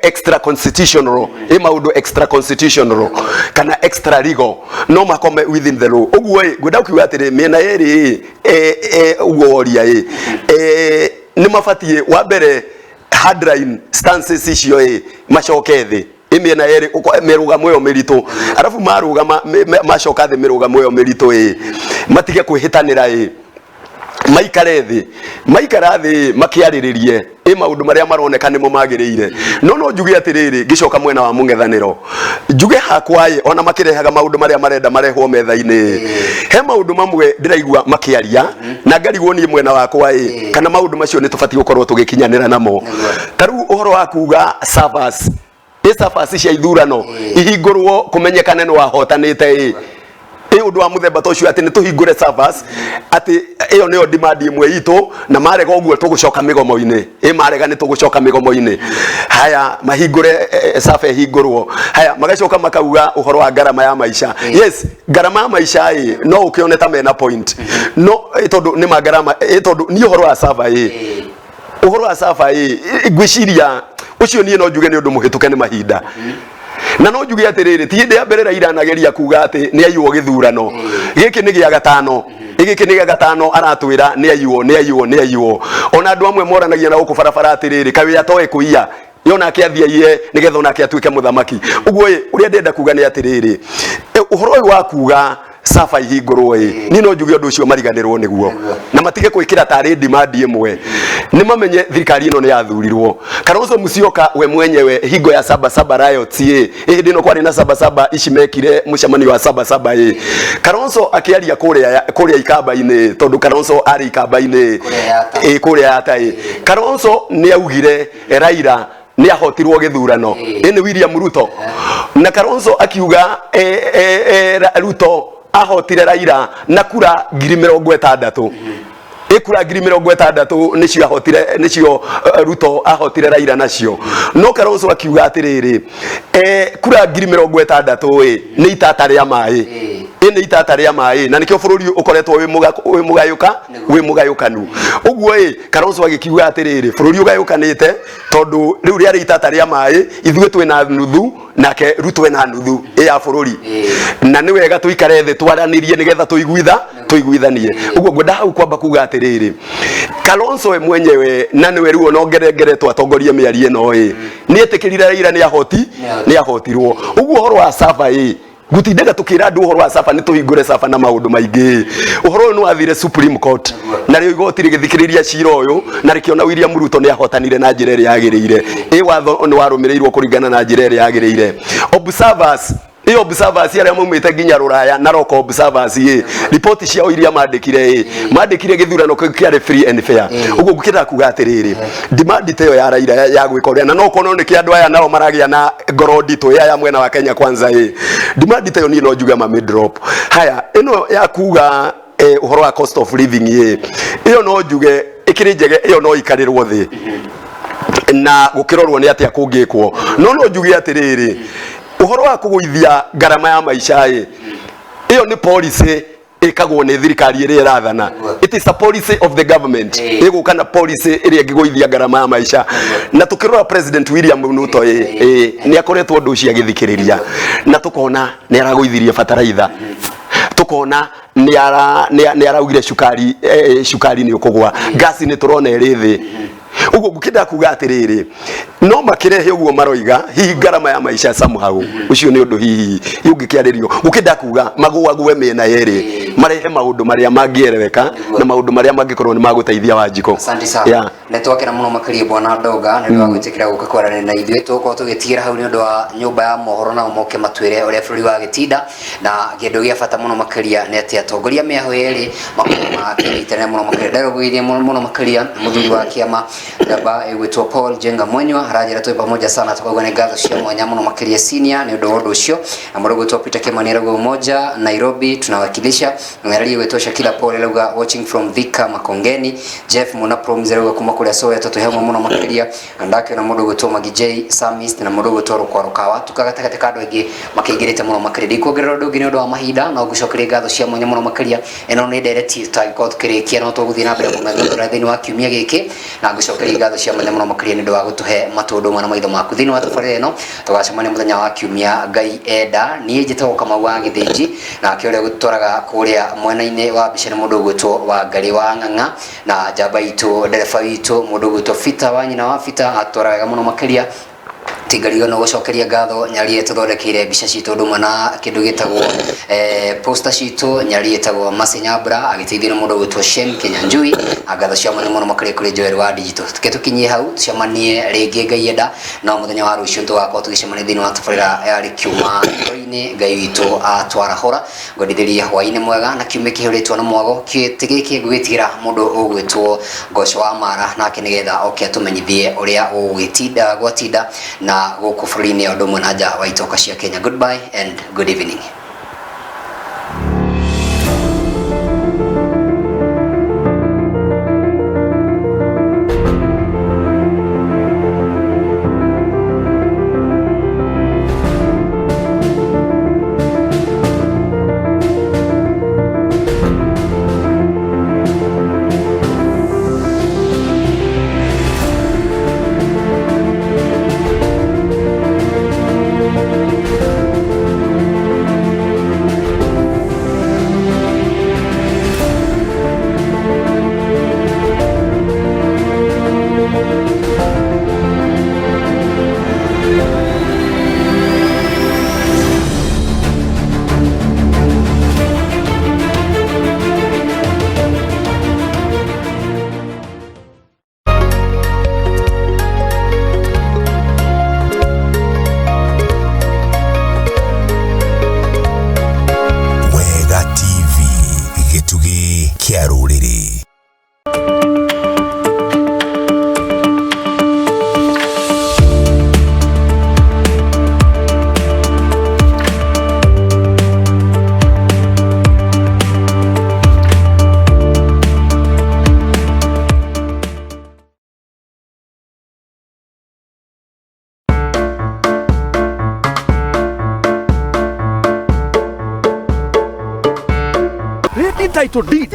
extra constitutional, ĩ maũndũ extra constitutional kana extra legal, no makome within the law. Ũguo ĩ, ngwenda kuga atĩrĩ, mĩena ĩrĩ ĩ, ũguo woria ĩ, nĩ mabatiĩ wa mbere hardline stances icio ĩ macoke thĩ, ĩ mĩena yerĩ, mĩrũgamo ĩyo mĩritũ. Arabu marũgama, macoka thĩ mĩrũgamo ĩyo mĩritũ ĩ, matige kwĩhĩtanĩra ĩ, maikare thĩ, maikara thĩ makĩarĩrĩrie ĩ maũndũ marĩa maroneka nĩmo magĩrĩire. No njuge atĩrĩrĩ, ngĩcoka mwena wa mũng'ethanĩro, njuge hakwa ĩ, ona makĩrehaga maũndũ marĩa marenda marehwo metha-inĩ, he maũndũ mamwe ndĩraigua makĩaria na ngarigwo niĩ mwena wakwa ĩ, kana maũndũ macio nĩ tũbatiĩ gũkorwo tũgĩkinyanĩra namo. Ta rĩu ũhoro wa kuga servers, ĩ servers cia ithurano ihingũrwo kũmenyekane nĩ wahotanĩte ĩ, ĩ ũndũ wa mũthemba ta ũcio, atĩ nĩ tũhingũre servers, atĩ ĩyo nĩyo demand ĩmwe itũ, na marega ũguo tũgũcoka mĩgomo-inĩ ĩ, marega nĩ tũgũcoka mĩgomo-inĩ. Haya, mahingũre server ĩhingũrwo. Haya, magacoka makauga ũhoro wa ngarama ya maica. Yes, ngarama ya maica ĩ, no ũkĩone ta mena point, no tondũ nĩ ma ngarama ĩ, tondũ niĩ ũhoro wa server ĩ, ũhoro wa server ĩ, ngwĩciria ũcio niĩ no njuge nĩ ũndũ mũhĩtũke nĩ mahinda. Na no njuge atĩrĩrĩ, ti hĩndĩ ya mbere Raila anageria kuga atĩ nĩ aiywo gĩthurano gĩkĩ. Nĩ gĩa gatano, gĩkĩ nĩ gĩa gatano aratwĩra nĩ aiywo, nĩ aiywo, nĩ aiywo. Ona andũ amwe moranagia na gũkũ barabara atĩrĩrĩ, kaĩ atoĩ kũiya ye, onake athiĩ aiye nĩgetha onake atuĩke mũthamaki ũguo ĩ. Ũrĩa ndĩrenda kuga nĩ atĩrĩrĩ, ũhoro ũyũ wa kuga server ihingũrwo ĩ, niĩ no njuge ũndũ ũcio mariganĩrwo nĩguo na matige gwĩkĩra tarĩ demand ĩmwe. Nĩ mamenye thirikari ĩno nĩ yathurirwo. Kalonzo Musyoka we mwenyewe, hingo ya Saba Saba riots ĩ, hĩndĩ ĩno kwarĩ na Saba Saba ici, mekire mũcemanio wa Saba Saba ĩ, Kalonzo akĩaria kũrĩa Ikamba-inĩ, tondũ Kalonzo arĩ Ikamba-inĩ. Kũrĩa Yatta. Ĩ, kũrĩa Yatta ĩ, Kalonzo nĩ augire Raila nĩ ahotirwo gĩthurano ĩ nĩ William Ruto, na Kalonzo akiuga Ruto ahotire Raila na kura 60,000 ĩ, kura 60,000 nĩcio ahotire, nĩcio Ruto ahotire Raila nacio. No Kalonzo akiuga atĩrĩrĩ, kura 60,000 ĩ nĩ itata rĩa maĩ, ĩ nĩ itata rĩa maĩ, na nĩkĩo bũrũri ũkoretwo wĩ mũgayũka, wĩ mũgayũkanu ũguo ĩ. Kalonzo agĩkiuga atĩrĩrĩ, bũrũri ũgayũkanĩte tondũ rĩu rĩarĩ itata rĩa maĩ, ithuĩ twĩna nuthu nake Ruto ena nuthu ĩ ya bũrũri, na nĩ wega tũikare thĩ twaranĩrie nĩgetha tũiguithanie ũguo. Ngwenda hau kwamba kuga atĩrĩrĩ, Kalonzo we mwenyewe, na nĩwe rĩu ona ongerengeretwo atongorie mĩario ĩno ĩ, nĩ etĩkĩrire Raila nĩ ahotirwo. Ũguo ũhoro wa server ĩ, gutindaga tukira andu uhoro wa server, ni tuhingure server na maundu maingi. Uhoro uyu ni wathire Supreme Court, na rio igoti rigithikiriria cira uyu na rikiona William Ruto ni ahotanire na njira ĩrĩa yagĩrĩire, ĩ watho ni warũmĩrĩirwo kũringana na njĩra ĩrĩa yagĩrĩire. Observers ĩ, observers arĩa maumĩte nginya rũraya na local observers ĩ, ripoti ciao iria mandĩkire ĩ, mandĩkire gĩthurano kĩu kĩarĩ free and fair. Ũguo ngũkĩenda kuga atĩrĩrĩ, demand ta ĩyo ya Raila ya gwĩka ũrĩa, na no ũkorwo nĩkĩo andũ aya nao maragĩa na ngoro nditũ, aya mwena wa Kenya Kwanza ĩ, demand ta ĩyo niĩ no njuge mami drop. Haya, ĩno ya kuga Ũhoro wa cost of living ĩ, ĩyo no njuge ĩkĩrĩ njege, ĩyo no ikarĩrwo thĩ na gũkĩrorwo nĩ atĩa kũngĩkwo. No njuge atĩrĩrĩ, ũhoro wa kũgũithia ngarama ya maica ĩ, ĩyo nĩ policy ĩkagwo nĩ thirikari ĩrĩa ĩrathana. It is a policy of the government. Ĩgũka na policy ĩrĩa ĩngĩgũithia ngarama ya maica. Na tũkĩrora President William Ruto ĩ, nĩ akoretwo ũndũ ũcio agĩthikĩrĩria, na tũkona nĩ aragũithirie bataraitha, tukona nĩ araugire cukari, cukari nĩ ũkũgwa, ngasi nĩ tũrona ĩrĩ thĩ. Ũguo ngũkĩenda kuga atĩrĩrĩ, no makĩrehe ũguo maroiga hihi ngarama ya maica somehow, ũcio nĩ ũndũ hihi ũngĩkĩarĩrio. Gũkĩenda kuga magũagũe mĩena yerĩ, marehe maũndũ marĩa mangĩereweka na maũndũ marĩa mangĩkorwo nĩ magũteithia Wanjikũ. Asante sana. Nĩ twakena mũno makĩria, bwana Ndoga, nĩ ũndũ wa gwĩtĩkĩra gũka kwaranĩria na ithuĩ. Tũgũkorwo tũgĩtigĩra hau nĩ ũndũ wa nyũmba ya mohoro, nao moke matwĩre ũrĩa bũrũri wa gĩtinda. Na kĩndũ gĩa bata mũno makĩria nĩ atĩ atongoria mĩaho yerĩ makorwo makĩnyitanĩra mũno makĩria. Ndarũgũithia mũno mũno makĩria mũthuri wa kĩama ndamba ĩgwĩtwo Paul Njenga Mwenywa, aranjĩra twĩ pamoja sana. Tukauga nĩ ngatho cia mwanya mũno makĩria, senior, nĩ ũndũ wa ũndũ ũcio. Na mũndũ ũgwĩtwo Peter Kimani arauga umoja Nairobi tunawakilisha. Mweraria gwĩtwo Shakila Paul arauga watching from Thika Makongeni. Jeff Muna Promise arauga kuma kũrĩa Soweto twĩ hamwe mũno makĩria. Na ndakĩona mũndũ ũgwĩtwo Magi J Samist na mũndũ ũgwĩtwo Rũkwa Rũkawa tuka gatagatĩ ka andũ aingĩ makĩingĩrĩte mũno makĩria. Ndikuongerera ũndũ ũngĩ nĩ ũndũ wa mahinda, no ngũcokerie ngatho cia mwanya mũno makĩria. Ĩno nĩ ndereti tũtangĩkorwo tũkĩrĩkia, no tũgũthiĩ na mbere kũmethondora thĩinĩ wa kiumia gĩkĩ. Na ngũcokerie ngatho cia mwanya mũno makĩria nĩ ũndũ wa gũtũhe matũndũ mana maitho maku thĩinĩ wa tabarĩra ĩno. Tũgacemania mũthenya wa kiumia Ngai enda. Niĩ njĩtagwo Kamau wa Gĩthĩnji, nake ũrĩa gũtwaraga kũrĩa mwena-inĩ wa mbica nĩ mũndũ ũgwĩtwo Wangarĩ wa Ng'ang'a, na njamba itũ, ndereba witũ, mũndũ ũgwĩtwo Bita wa nyina wa Bita, atwara wega mũno makĩria. Tingarigo no gũcokeria ngatho nyarie tũthondekeire mbica citũ ũndũ ũmwe na kĩndũ gĩtagwo poster citũ, nyarie ĩtagwo Mercy Nyambura, agĩteithio nĩ mũndũ ũgwĩtwo Shem Kinyanjui. Na ngatho cia mwanya mũno makĩria kũrĩ Joel wa digital. Tuke tũkinyie hau, tucemanie rĩngĩ Ngai enda no mũthenya wa rũciũ. Tũgakorwo tũgĩcemania thĩinĩ wa tabarĩra ya Rĩkiuma Ngoro-inĩ, Ngai witũ atwarahũra. Ngwendithĩrie hwaĩ-inĩ mwega na kiumia kĩihũrĩtwo na mwago. Kĩtĩ gĩkĩ ngũgĩtigĩra mũndũ ũgwĩtwo Ngoco wa Mara, nake nĩgetha oke atũmenyithie ũrĩa gũgũgĩtinda gwatinda na gũkũ bũrũri-inĩ ũndũ ũmwe na nja wa itoka cia Kenya. Goodbye and good evening. Wega TV, gĩtugĩ kĩa rũrĩrĩ. Rĩti title deed.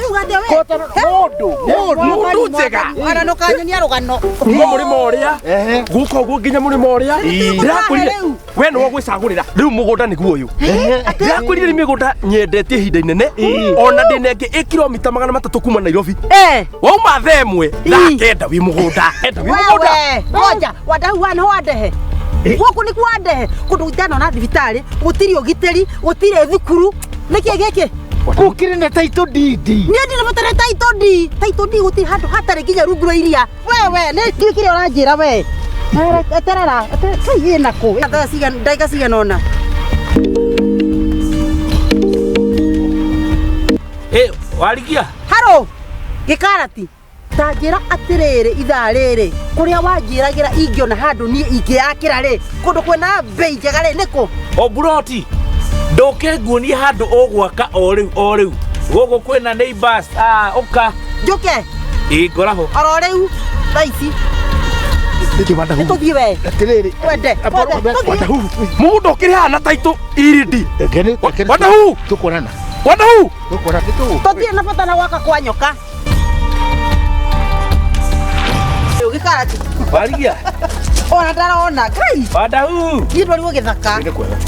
Mũndũ mũndũ njega. Ona ndũkanyonia rũgano. Kuma mũrĩmo ũrĩa gũka ũguo nginya mũrĩmo ũrĩa ndĩrakwĩrire, we nĩwe ũgwĩcagũrĩra rĩu mũgũnda nĩguo ũyũ. Ndĩrakwĩrire nĩ mĩgũnda nyendetie ihinda inene, ona ndĩna ĩngĩ ĩ kilomita 300 kuma Nairobi. Wauma 1:00 9:00 wĩ mũgũnda, enda wĩ mũgũnda. Wewe ngoja, wadau wana wandehe gũkũ nĩ kwandehe kũndũ itanona thibitarĩ, gũtirĩ ũgitĩri, gũtirĩ thukuru. Nĩkĩ gĩkĩ? Gũkĩrĩ na title deed. Niĩ ndirĩ bata na title deed. Title deed gũtirĩ handũ hatarĩ nginya rungu rwa iria. Wewe nĩ ndiũĩ kĩrĩa ũranjĩra we. Eterera, kai ĩna kũ thaa cigana, ndagĩka cigana ũna? Ĩ, warigia. Haro gĩkarati, ta njĩra atĩrĩrĩ, ithaa rĩrĩ kũrĩa wanjĩragĩra ingĩona handũ niĩ ingĩakĩra rĩ, kũndũ kwĩna mbei njega rĩ, nĩkũ? O buroti ndũke nguonie handũ ũgwaka o rĩu o rĩu. Gũkũ kwĩna neighbors. Ah, ũka. Njũke. Ĩ ngoraho. Oro rĩu thaa ici. Nĩkĩ Wandahu? Nĩtũthiĩ we. Atĩrĩrĩ. Twende. Twende. Wandahu. Mũgũnda ũkĩrĩ haha na title irindi. Reke Wandahu. Tũkuonana. Wandahu. Tũkuonana. Nĩtũgũka. Tũtirĩ na bata na gwaka kwa nyoka. Gĩkarati. Warigia. Ona ndarona. Ngai. Wandahu. Niĩ ndwarirwo gĩthaka.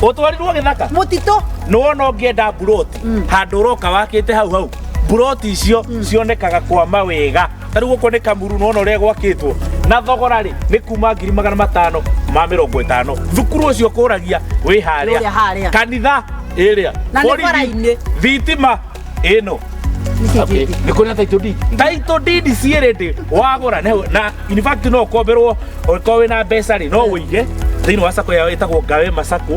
Ũtwarirwo gĩthaka? Mũtitũ. Nĩwona ũngĩenda mburoti handũ ũroka wakĩte hau hau mburoti icio cionekaga kwa mawega ta rĩu gũkũ nĩ Kamuru nĩwona ũrĩa gwakĩtwo na thogora rĩ nĩ kuma 550,000 thukuru ũcio kũragia wĩ Ũrĩa harĩa. harĩa kanitha ĩrĩa Na nĩ Borithi, bara-inĩ. thitima ĩno nĩ kũrĩ na title deed title deed ciĩrĩ ndĩ wagũra na in fact no ũkomberwo ũngĩkorwo wĩna mbeca rĩ no ũige thĩinĩ wa sacco yao ĩtagwo Ngawema Sacco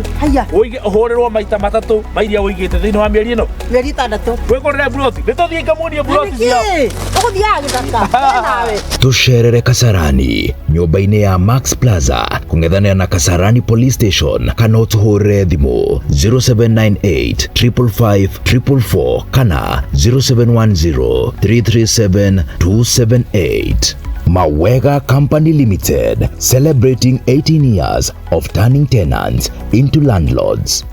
ũige ũhũrĩrwo maita matatũ ma iria ũigĩte thĩinĩ wa mĩeri ĩno Mĩeri ĩtandatũ. Wĩgũrĩre mburoti nĩ tũthiĩ ngamuonie mburoti ciao. Nĩkĩ? Ũgũthiaga gĩthaka. We nawe. Tucerere Kasarani nyũmba-inĩ ya Max Plaza kũng'ethanĩra na Kasarani Police Station kana ũtũhũrĩre thimũ 0798 555 444 kana 0710 337 278. Mawega Company Limited, celebrating 18 years of turning tenants into landlords.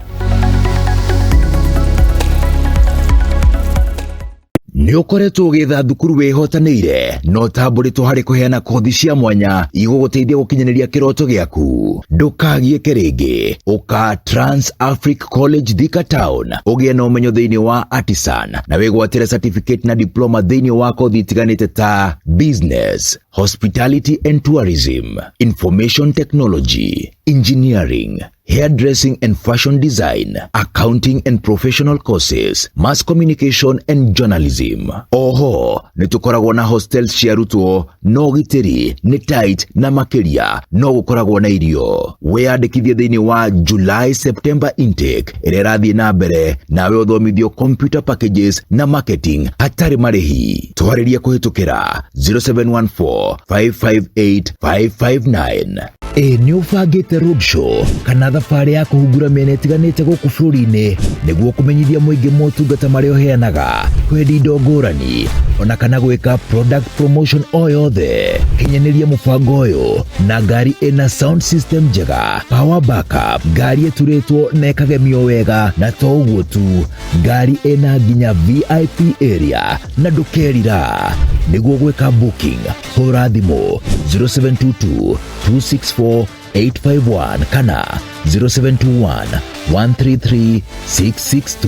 Nĩ ũkoretwo ũgĩetha thukuru wĩhotanĩire na ũtambũrĩtwo harĩ kũheana kothi cia mwanya igũgũteithia gũkinyanĩria kĩroto gĩaku. Ndũkagiĩke rĩngĩ, ũka Trans Afric College Thika Town ũgĩe na ũmenyo thĩinĩ wa artisan na wĩgwatĩre certificate na diploma thĩinĩ wa kothi itiganĩte ta business, hospitality and tourism, information technology, engineering, hairdressing and fashion design, accounting and professional courses, mass communication and journalism. Oho, nĩ tũkoragwo na hostels cia arutwo no ũgitĩri nĩ tight na makĩria no gũkoragwo na irio. Wĩyandĩkithie thĩinĩ wa July September intake ĩrĩa ĩrathiĩ na mbere nawe ũthomithio computer packages na marketing hatarĩ marĩhi. Twarĩrie kũhĩtũkĩra 0714 558 559. Ĩ nĩ ũbangĩte roadshow kana thabarĩ ya kũhungura mĩena ĩtiganĩte gũkũ bũrũri-inĩ nĩguo kũmenyithia mũingĩ motungata marĩa ũheanaga, kwendia indo ngũrani ona kana gwĩka product promotion o yothe. Kinyanĩria mũbango ũyũ na ngari ĩna sound system njega, power backup, ngari ĩturĩtwo na ĩkagemio wega, na to ũguo tu, ngari ĩna nginya VIP area na ndũkerira. Nĩguo gwĩka booking, hũra thimũ 0722 264 851 kana 0721 133 662.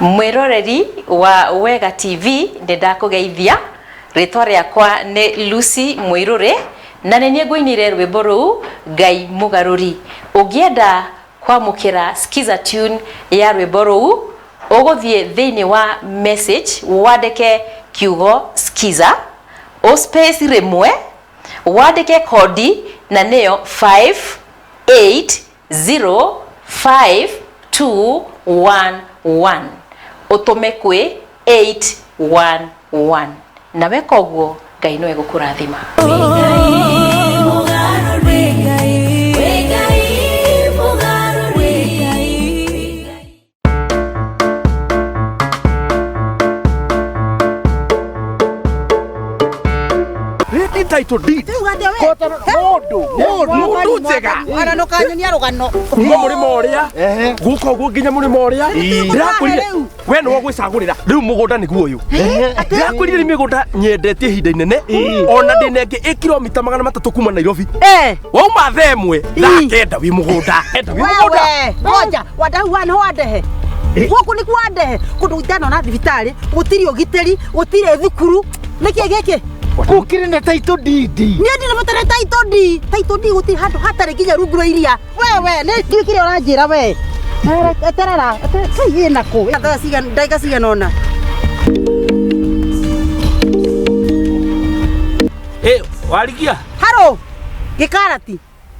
Mwiroreri wa Wega TV ndĩndakũgeithia rĩtwa rĩakwa nĩ Lucy Muiruri na nĩ niĩ ngũinire rwĩmbo rũu Ngai Mũgarũri. Ũngĩenda kwamũkĩra Skiza tune ya rwĩmbo rũu ũgũthiĩ thĩinĩ wa message wandĩke kiugo Skiza o space rĩmwe wandĩke kodi na nĩyo 5805211 ũtũme kwĩ 811 na weka ũguo Ngai no egũkũrathima. Rĩndĩ title deed. Mũndũ njega. Ona ndũkanyonia rũgano. Kuma mũrĩmo ũrĩa gũka ũguo nginya mũrĩmo ũrĩa ndĩrakwĩrire we nĩwe ũgwĩcagũrĩra rĩu mũgũnda nĩguo ũyũ ndĩrakwĩrire nĩ mĩgũnda nyendetie ihinda inene ona ndĩna ĩngĩ ĩ kilomita 300 kuma Nairobi wauma thaa ĩmwe thaa kenda wĩ mũgũnda enda wĩ mũgũnda. Wewe, ngoja, Wandahu wa nĩho wandehe. Gũkũ nĩkuo wandehe kũndũ itanona thibitarĩ gũtirĩ ũgitĩri gũtirĩ thukuru nĩkĩ gĩkĩ Gũkĩrĩ na title deed. Niĩ ndirĩ bata na title deed. Title deed gũtirĩ handũ hatarĩ nginya rungu rwa iria. Wewe, nĩ ndiũĩ kĩrĩa ũranjĩra we. Eterera, kai ĩna kũ? Thaa cigana, ndagĩka cigana ũna? Ĩ, warigia? Haro, gĩkarati.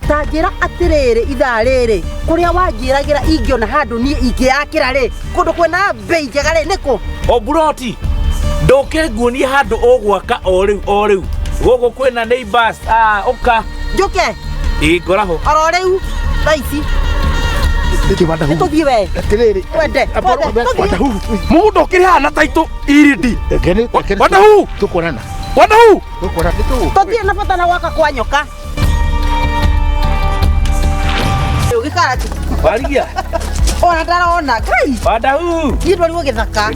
Ta njĩra atĩrĩrĩ, ithaa rĩrĩ kũrĩa wanjĩragĩra ingĩona handũ niĩ ingĩakĩra rĩ, kũndũ kwĩna mbei njega rĩ, nĩkũ? O buroti ndũke nguonie handũ ũgwaka o rĩu o rĩu gũkũ kwĩna neighbors. Ah, ũka. Njũke? Ĩ, ngoragwo. Oro rĩu thaa ici. Nĩkĩ Wandahu? Nĩtũthiĩ we. Atĩrĩrĩ. Twende, twende, tũthiĩ. Wandahu. Mũgũnda ũkĩrĩ haha na taitũ irindi. Reke reke. Wandahu. Tũkuonana. Wandahu. Tũkuonana. Nĩtũgũka. Tũtirĩ na bata na gwaka kwa nyoka. Ũgĩkarati. Warigia. Ona ndarona Ngai. Wandahu. Niĩ ndwarirwo gĩthaka.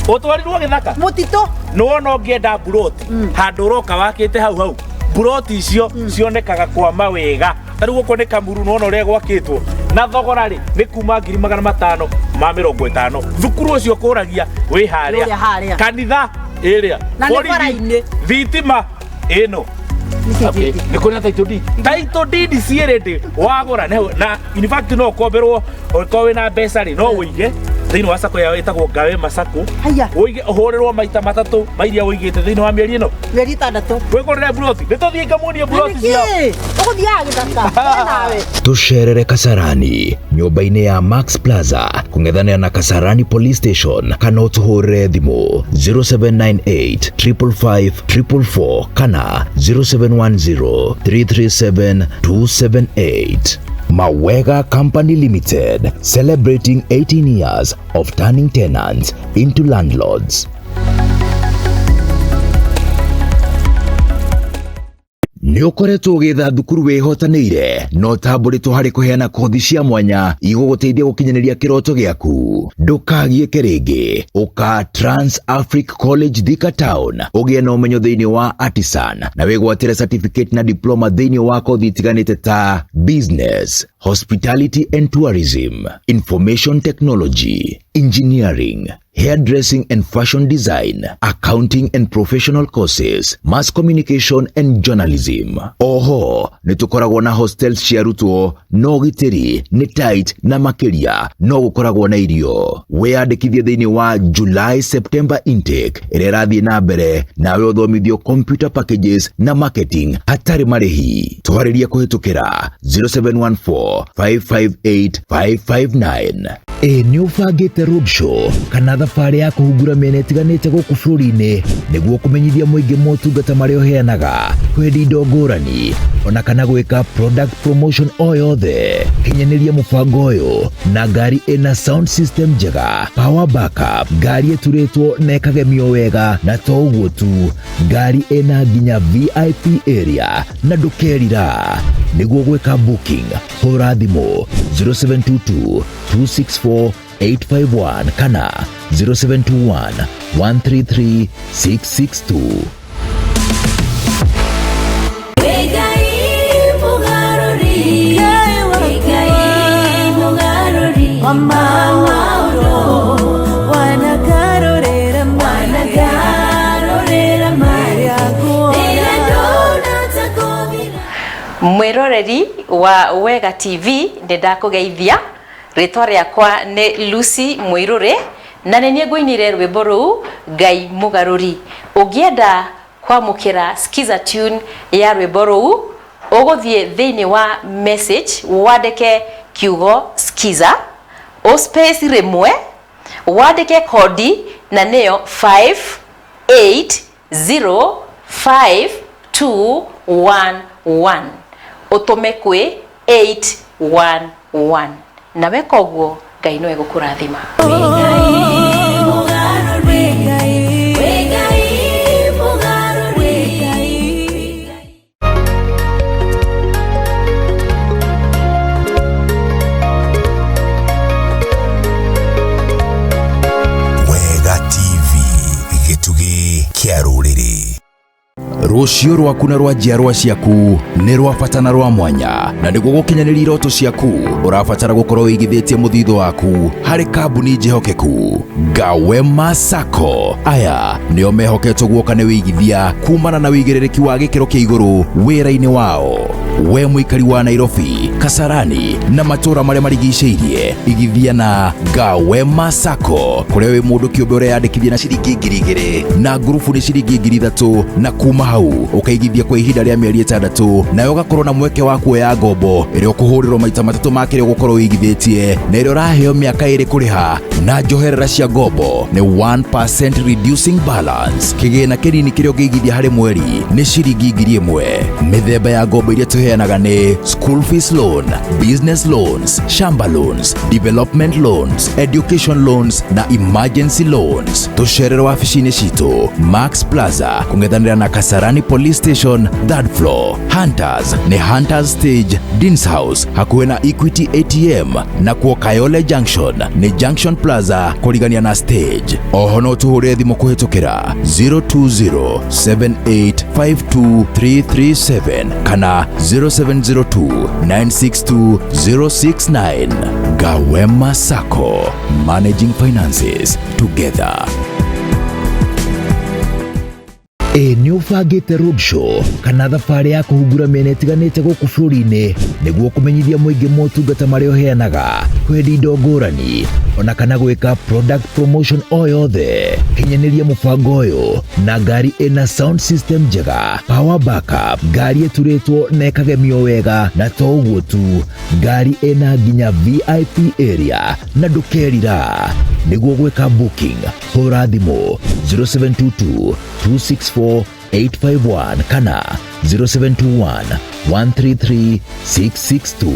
Ũtwarirwo gĩthaka? Mũtitũ. Nĩwona ũngĩenda mburoti handũ ũroka wakĩte hau hau, mburoti icio cionekaga kwa mawega. Ta rĩu gũkũ nĩ Kamuru, nĩwona ũrĩa gwakĩtwo na thogora rĩ nĩ kuma 550,000. Thukuru ũcio ũkũragia wĩ Ũrĩa harĩa. Harĩa. Kanitha ĩrĩa. Na nĩ Borithi, bara-inĩ. thitima ĩno. Okay. Nĩ kũrĩ na title deed. Title deed ciĩ ready wagũra na in fact no ũkomberwo ũngĩkorwo wĩna mbeca rĩ, no ũige thĩinĩ wa sacco yao ĩtagwo Ngawe Masako. Haya. Ũige ũhũrĩrwo maita matatũ ma iria ũigĩte thĩinĩ wa mĩeri ĩno. Mĩeri 6. Wĩgũrĩre buroti. Nĩ tũthiĩ ngamuonie buroti ciao. Nĩkĩ? Ũgũthiaga gĩthaka. We nawe. Tucerere Kasarani nyũmba-inĩ ya Max Plaza kũng'ethanĩra na Kasarani Police Station, kana ũtũhũrĩre thimũ 0798 555 444 kana 0710 337 278. Mawega Company Limited, celebrating 18 years of turning tenants into landlords. Nĩ ũkoretwo ũgĩetha thukuru wĩhotanĩire no tambũrĩtwo harĩ kũheana kothi cia mwanya igũgũteithia gũkinyanĩria kĩroto gĩaku. Ndũkagiĩke rĩngĩ, ũka Trans Afric College Thika Town ũgĩe na ũmenyo thĩinĩ wa artisan na wĩgwatĩre certificate na diploma thĩinĩ wa kothi itiganĩte ta business, hospitality and tourism, information technology, engineering, hairdressing and fashion design, accounting and professional courses, mass communication and journalism. Oho, nĩ tũkoragwo na hostels cia arutwo no ũgitĩri nĩ tight na makĩria no gũkoragwo na irio. Wĩyandĩkithie thĩinĩ wa July September intake ĩrĩa ĩrathiĩ na mbere, nawe ũthomithio computer packages na marketing hatarĩ marĩhi. Twarĩrie kũhĩtũkĩra 0714 558 559. Ĩ nĩ ũbangĩte roadshow kana thabarĩ ya kũhungura mĩena ĩtiganĩte gũkũ bũrũri-inĩ nĩguo kũmenyithia mũingĩ motungata marĩa ũheanaga, kwendia indo ngũrani ona kana gwĩka product promotion o yothe? Kinyanĩria mũbango ũyũ na ngari ĩna sound system njega, power backup, ngari ĩturĩtwo na ĩkagemio wega, na to ũguo tu, ngari ĩna nginya VIP area na ndũkerira. Nĩguo gwĩka booking, hũra thimũ 0722 264 851 kana 0721 133 662. Ngai mũgarũri, Ngai mũgarũri, maũndũ wanagarũrĩra, wanagarũrĩra marĩa rĩrĩa ndona ta gũthira. Mwĩroreri wa Wega TV, nĩ ndakũgeithia. Rĩtwa rĩakwa nĩ Lucy Mũirũrĩ na nĩ niĩ ngũinĩre rwĩmbo rũu Ngai mũgarũri. Ũngĩenda kwamũkĩra skiza tune ya rwĩmbo rũu, ũgũthiĩ thĩinĩ wa message wandĩke kiugo skiza, o space rĩmwe, wandĩke kodi na nĩyo 5805211, ũtũme kwĩ 811, na weka ũguo Ngai no egũkũrathima. Ngai mũgarũri, Ngai mũgarũri. Wega TV, gĩtugĩ kĩa rũrĩrĩ. Rũciũ rwaku na rwa njiarwa ciaku nĩ rwa bata na rwa mwanya, na nĩguo gũkinyanĩria iroto ciaku ũrabatara gũkorwo wĩigithĩtie mũthithũ waku harĩ kambuni njĩhokeku. Gawema Sacco, aya nĩo mehoketwo guoka nĩ wĩigithia kumana na wĩigĩrĩrĩki wa gĩkĩro kĩa igũrũ wĩra-inĩ wao. We mũikari wa Nairobi, Kasarani na matũũra marĩa marigicĩirie, igithia na Gawema Sacco kũrĩa wĩ mũndũ kĩũmbe ũreyandĩkithia na ciringi 2,000 na ngurubu nĩ ciringi 3,000, na kuma hau ũkaigithia kwa ihinda rĩa mĩeri 6, nawe ũgakorwo na mweke wa kuoya ngombo ĩrĩa ũkũhũrĩrwo maita matatũ ma kĩrĩa ũgũkorwo ũigithĩtie, na ĩrĩa ũraheo mĩaka 2 kũrĩha, na njoherera cia ngombo nĩ 1% reducing balance. Kĩgĩna kĩnini kĩrĩa ũngĩigithia harĩ mweri nĩ ciringi 1,000. Mĩthemba ya ngombo iria tũheanaga nĩ school fees loan, business loans, shamba loans, development loans, education loans na emergency loans. Tũcerere wabici-inĩ citũ Max Plaza kũng'ethanĩra na Kasarani Police Station, third floor. Hunters nĩ Hunters Stage, Deans House hakuhĩ na Equity ATM, na kuo Kayole Junction nĩ Junction Plaza kũrigania na stage. Oho no tũhũre thimũ kũhĩtũkĩra 020-7852337 kana 0702-962-069. Gawema Sacco, managing finances together. Ĩ nĩ ũbangĩte roadshow kana thabarĩ ya kũhungura mĩena ĩtiganĩte gũkũ bũrũri-inĩ nĩguo kũmenyithia mũingĩ motungata marĩa ũheanaga, kwendia indo ngũrani, ona kana gwĩka product promotion o yothe? Kinyanĩria mũbango ũyũ na ngari ĩna sound system njega, power backup, ngari ĩturĩtwo na ĩkagemio wega, na to ũguo tu, ngari ĩna nginya VIP area, na ndũkerira. Nĩguo gwĩka booking, hũra thimũ 0722 264 851 kana 0721 133 662.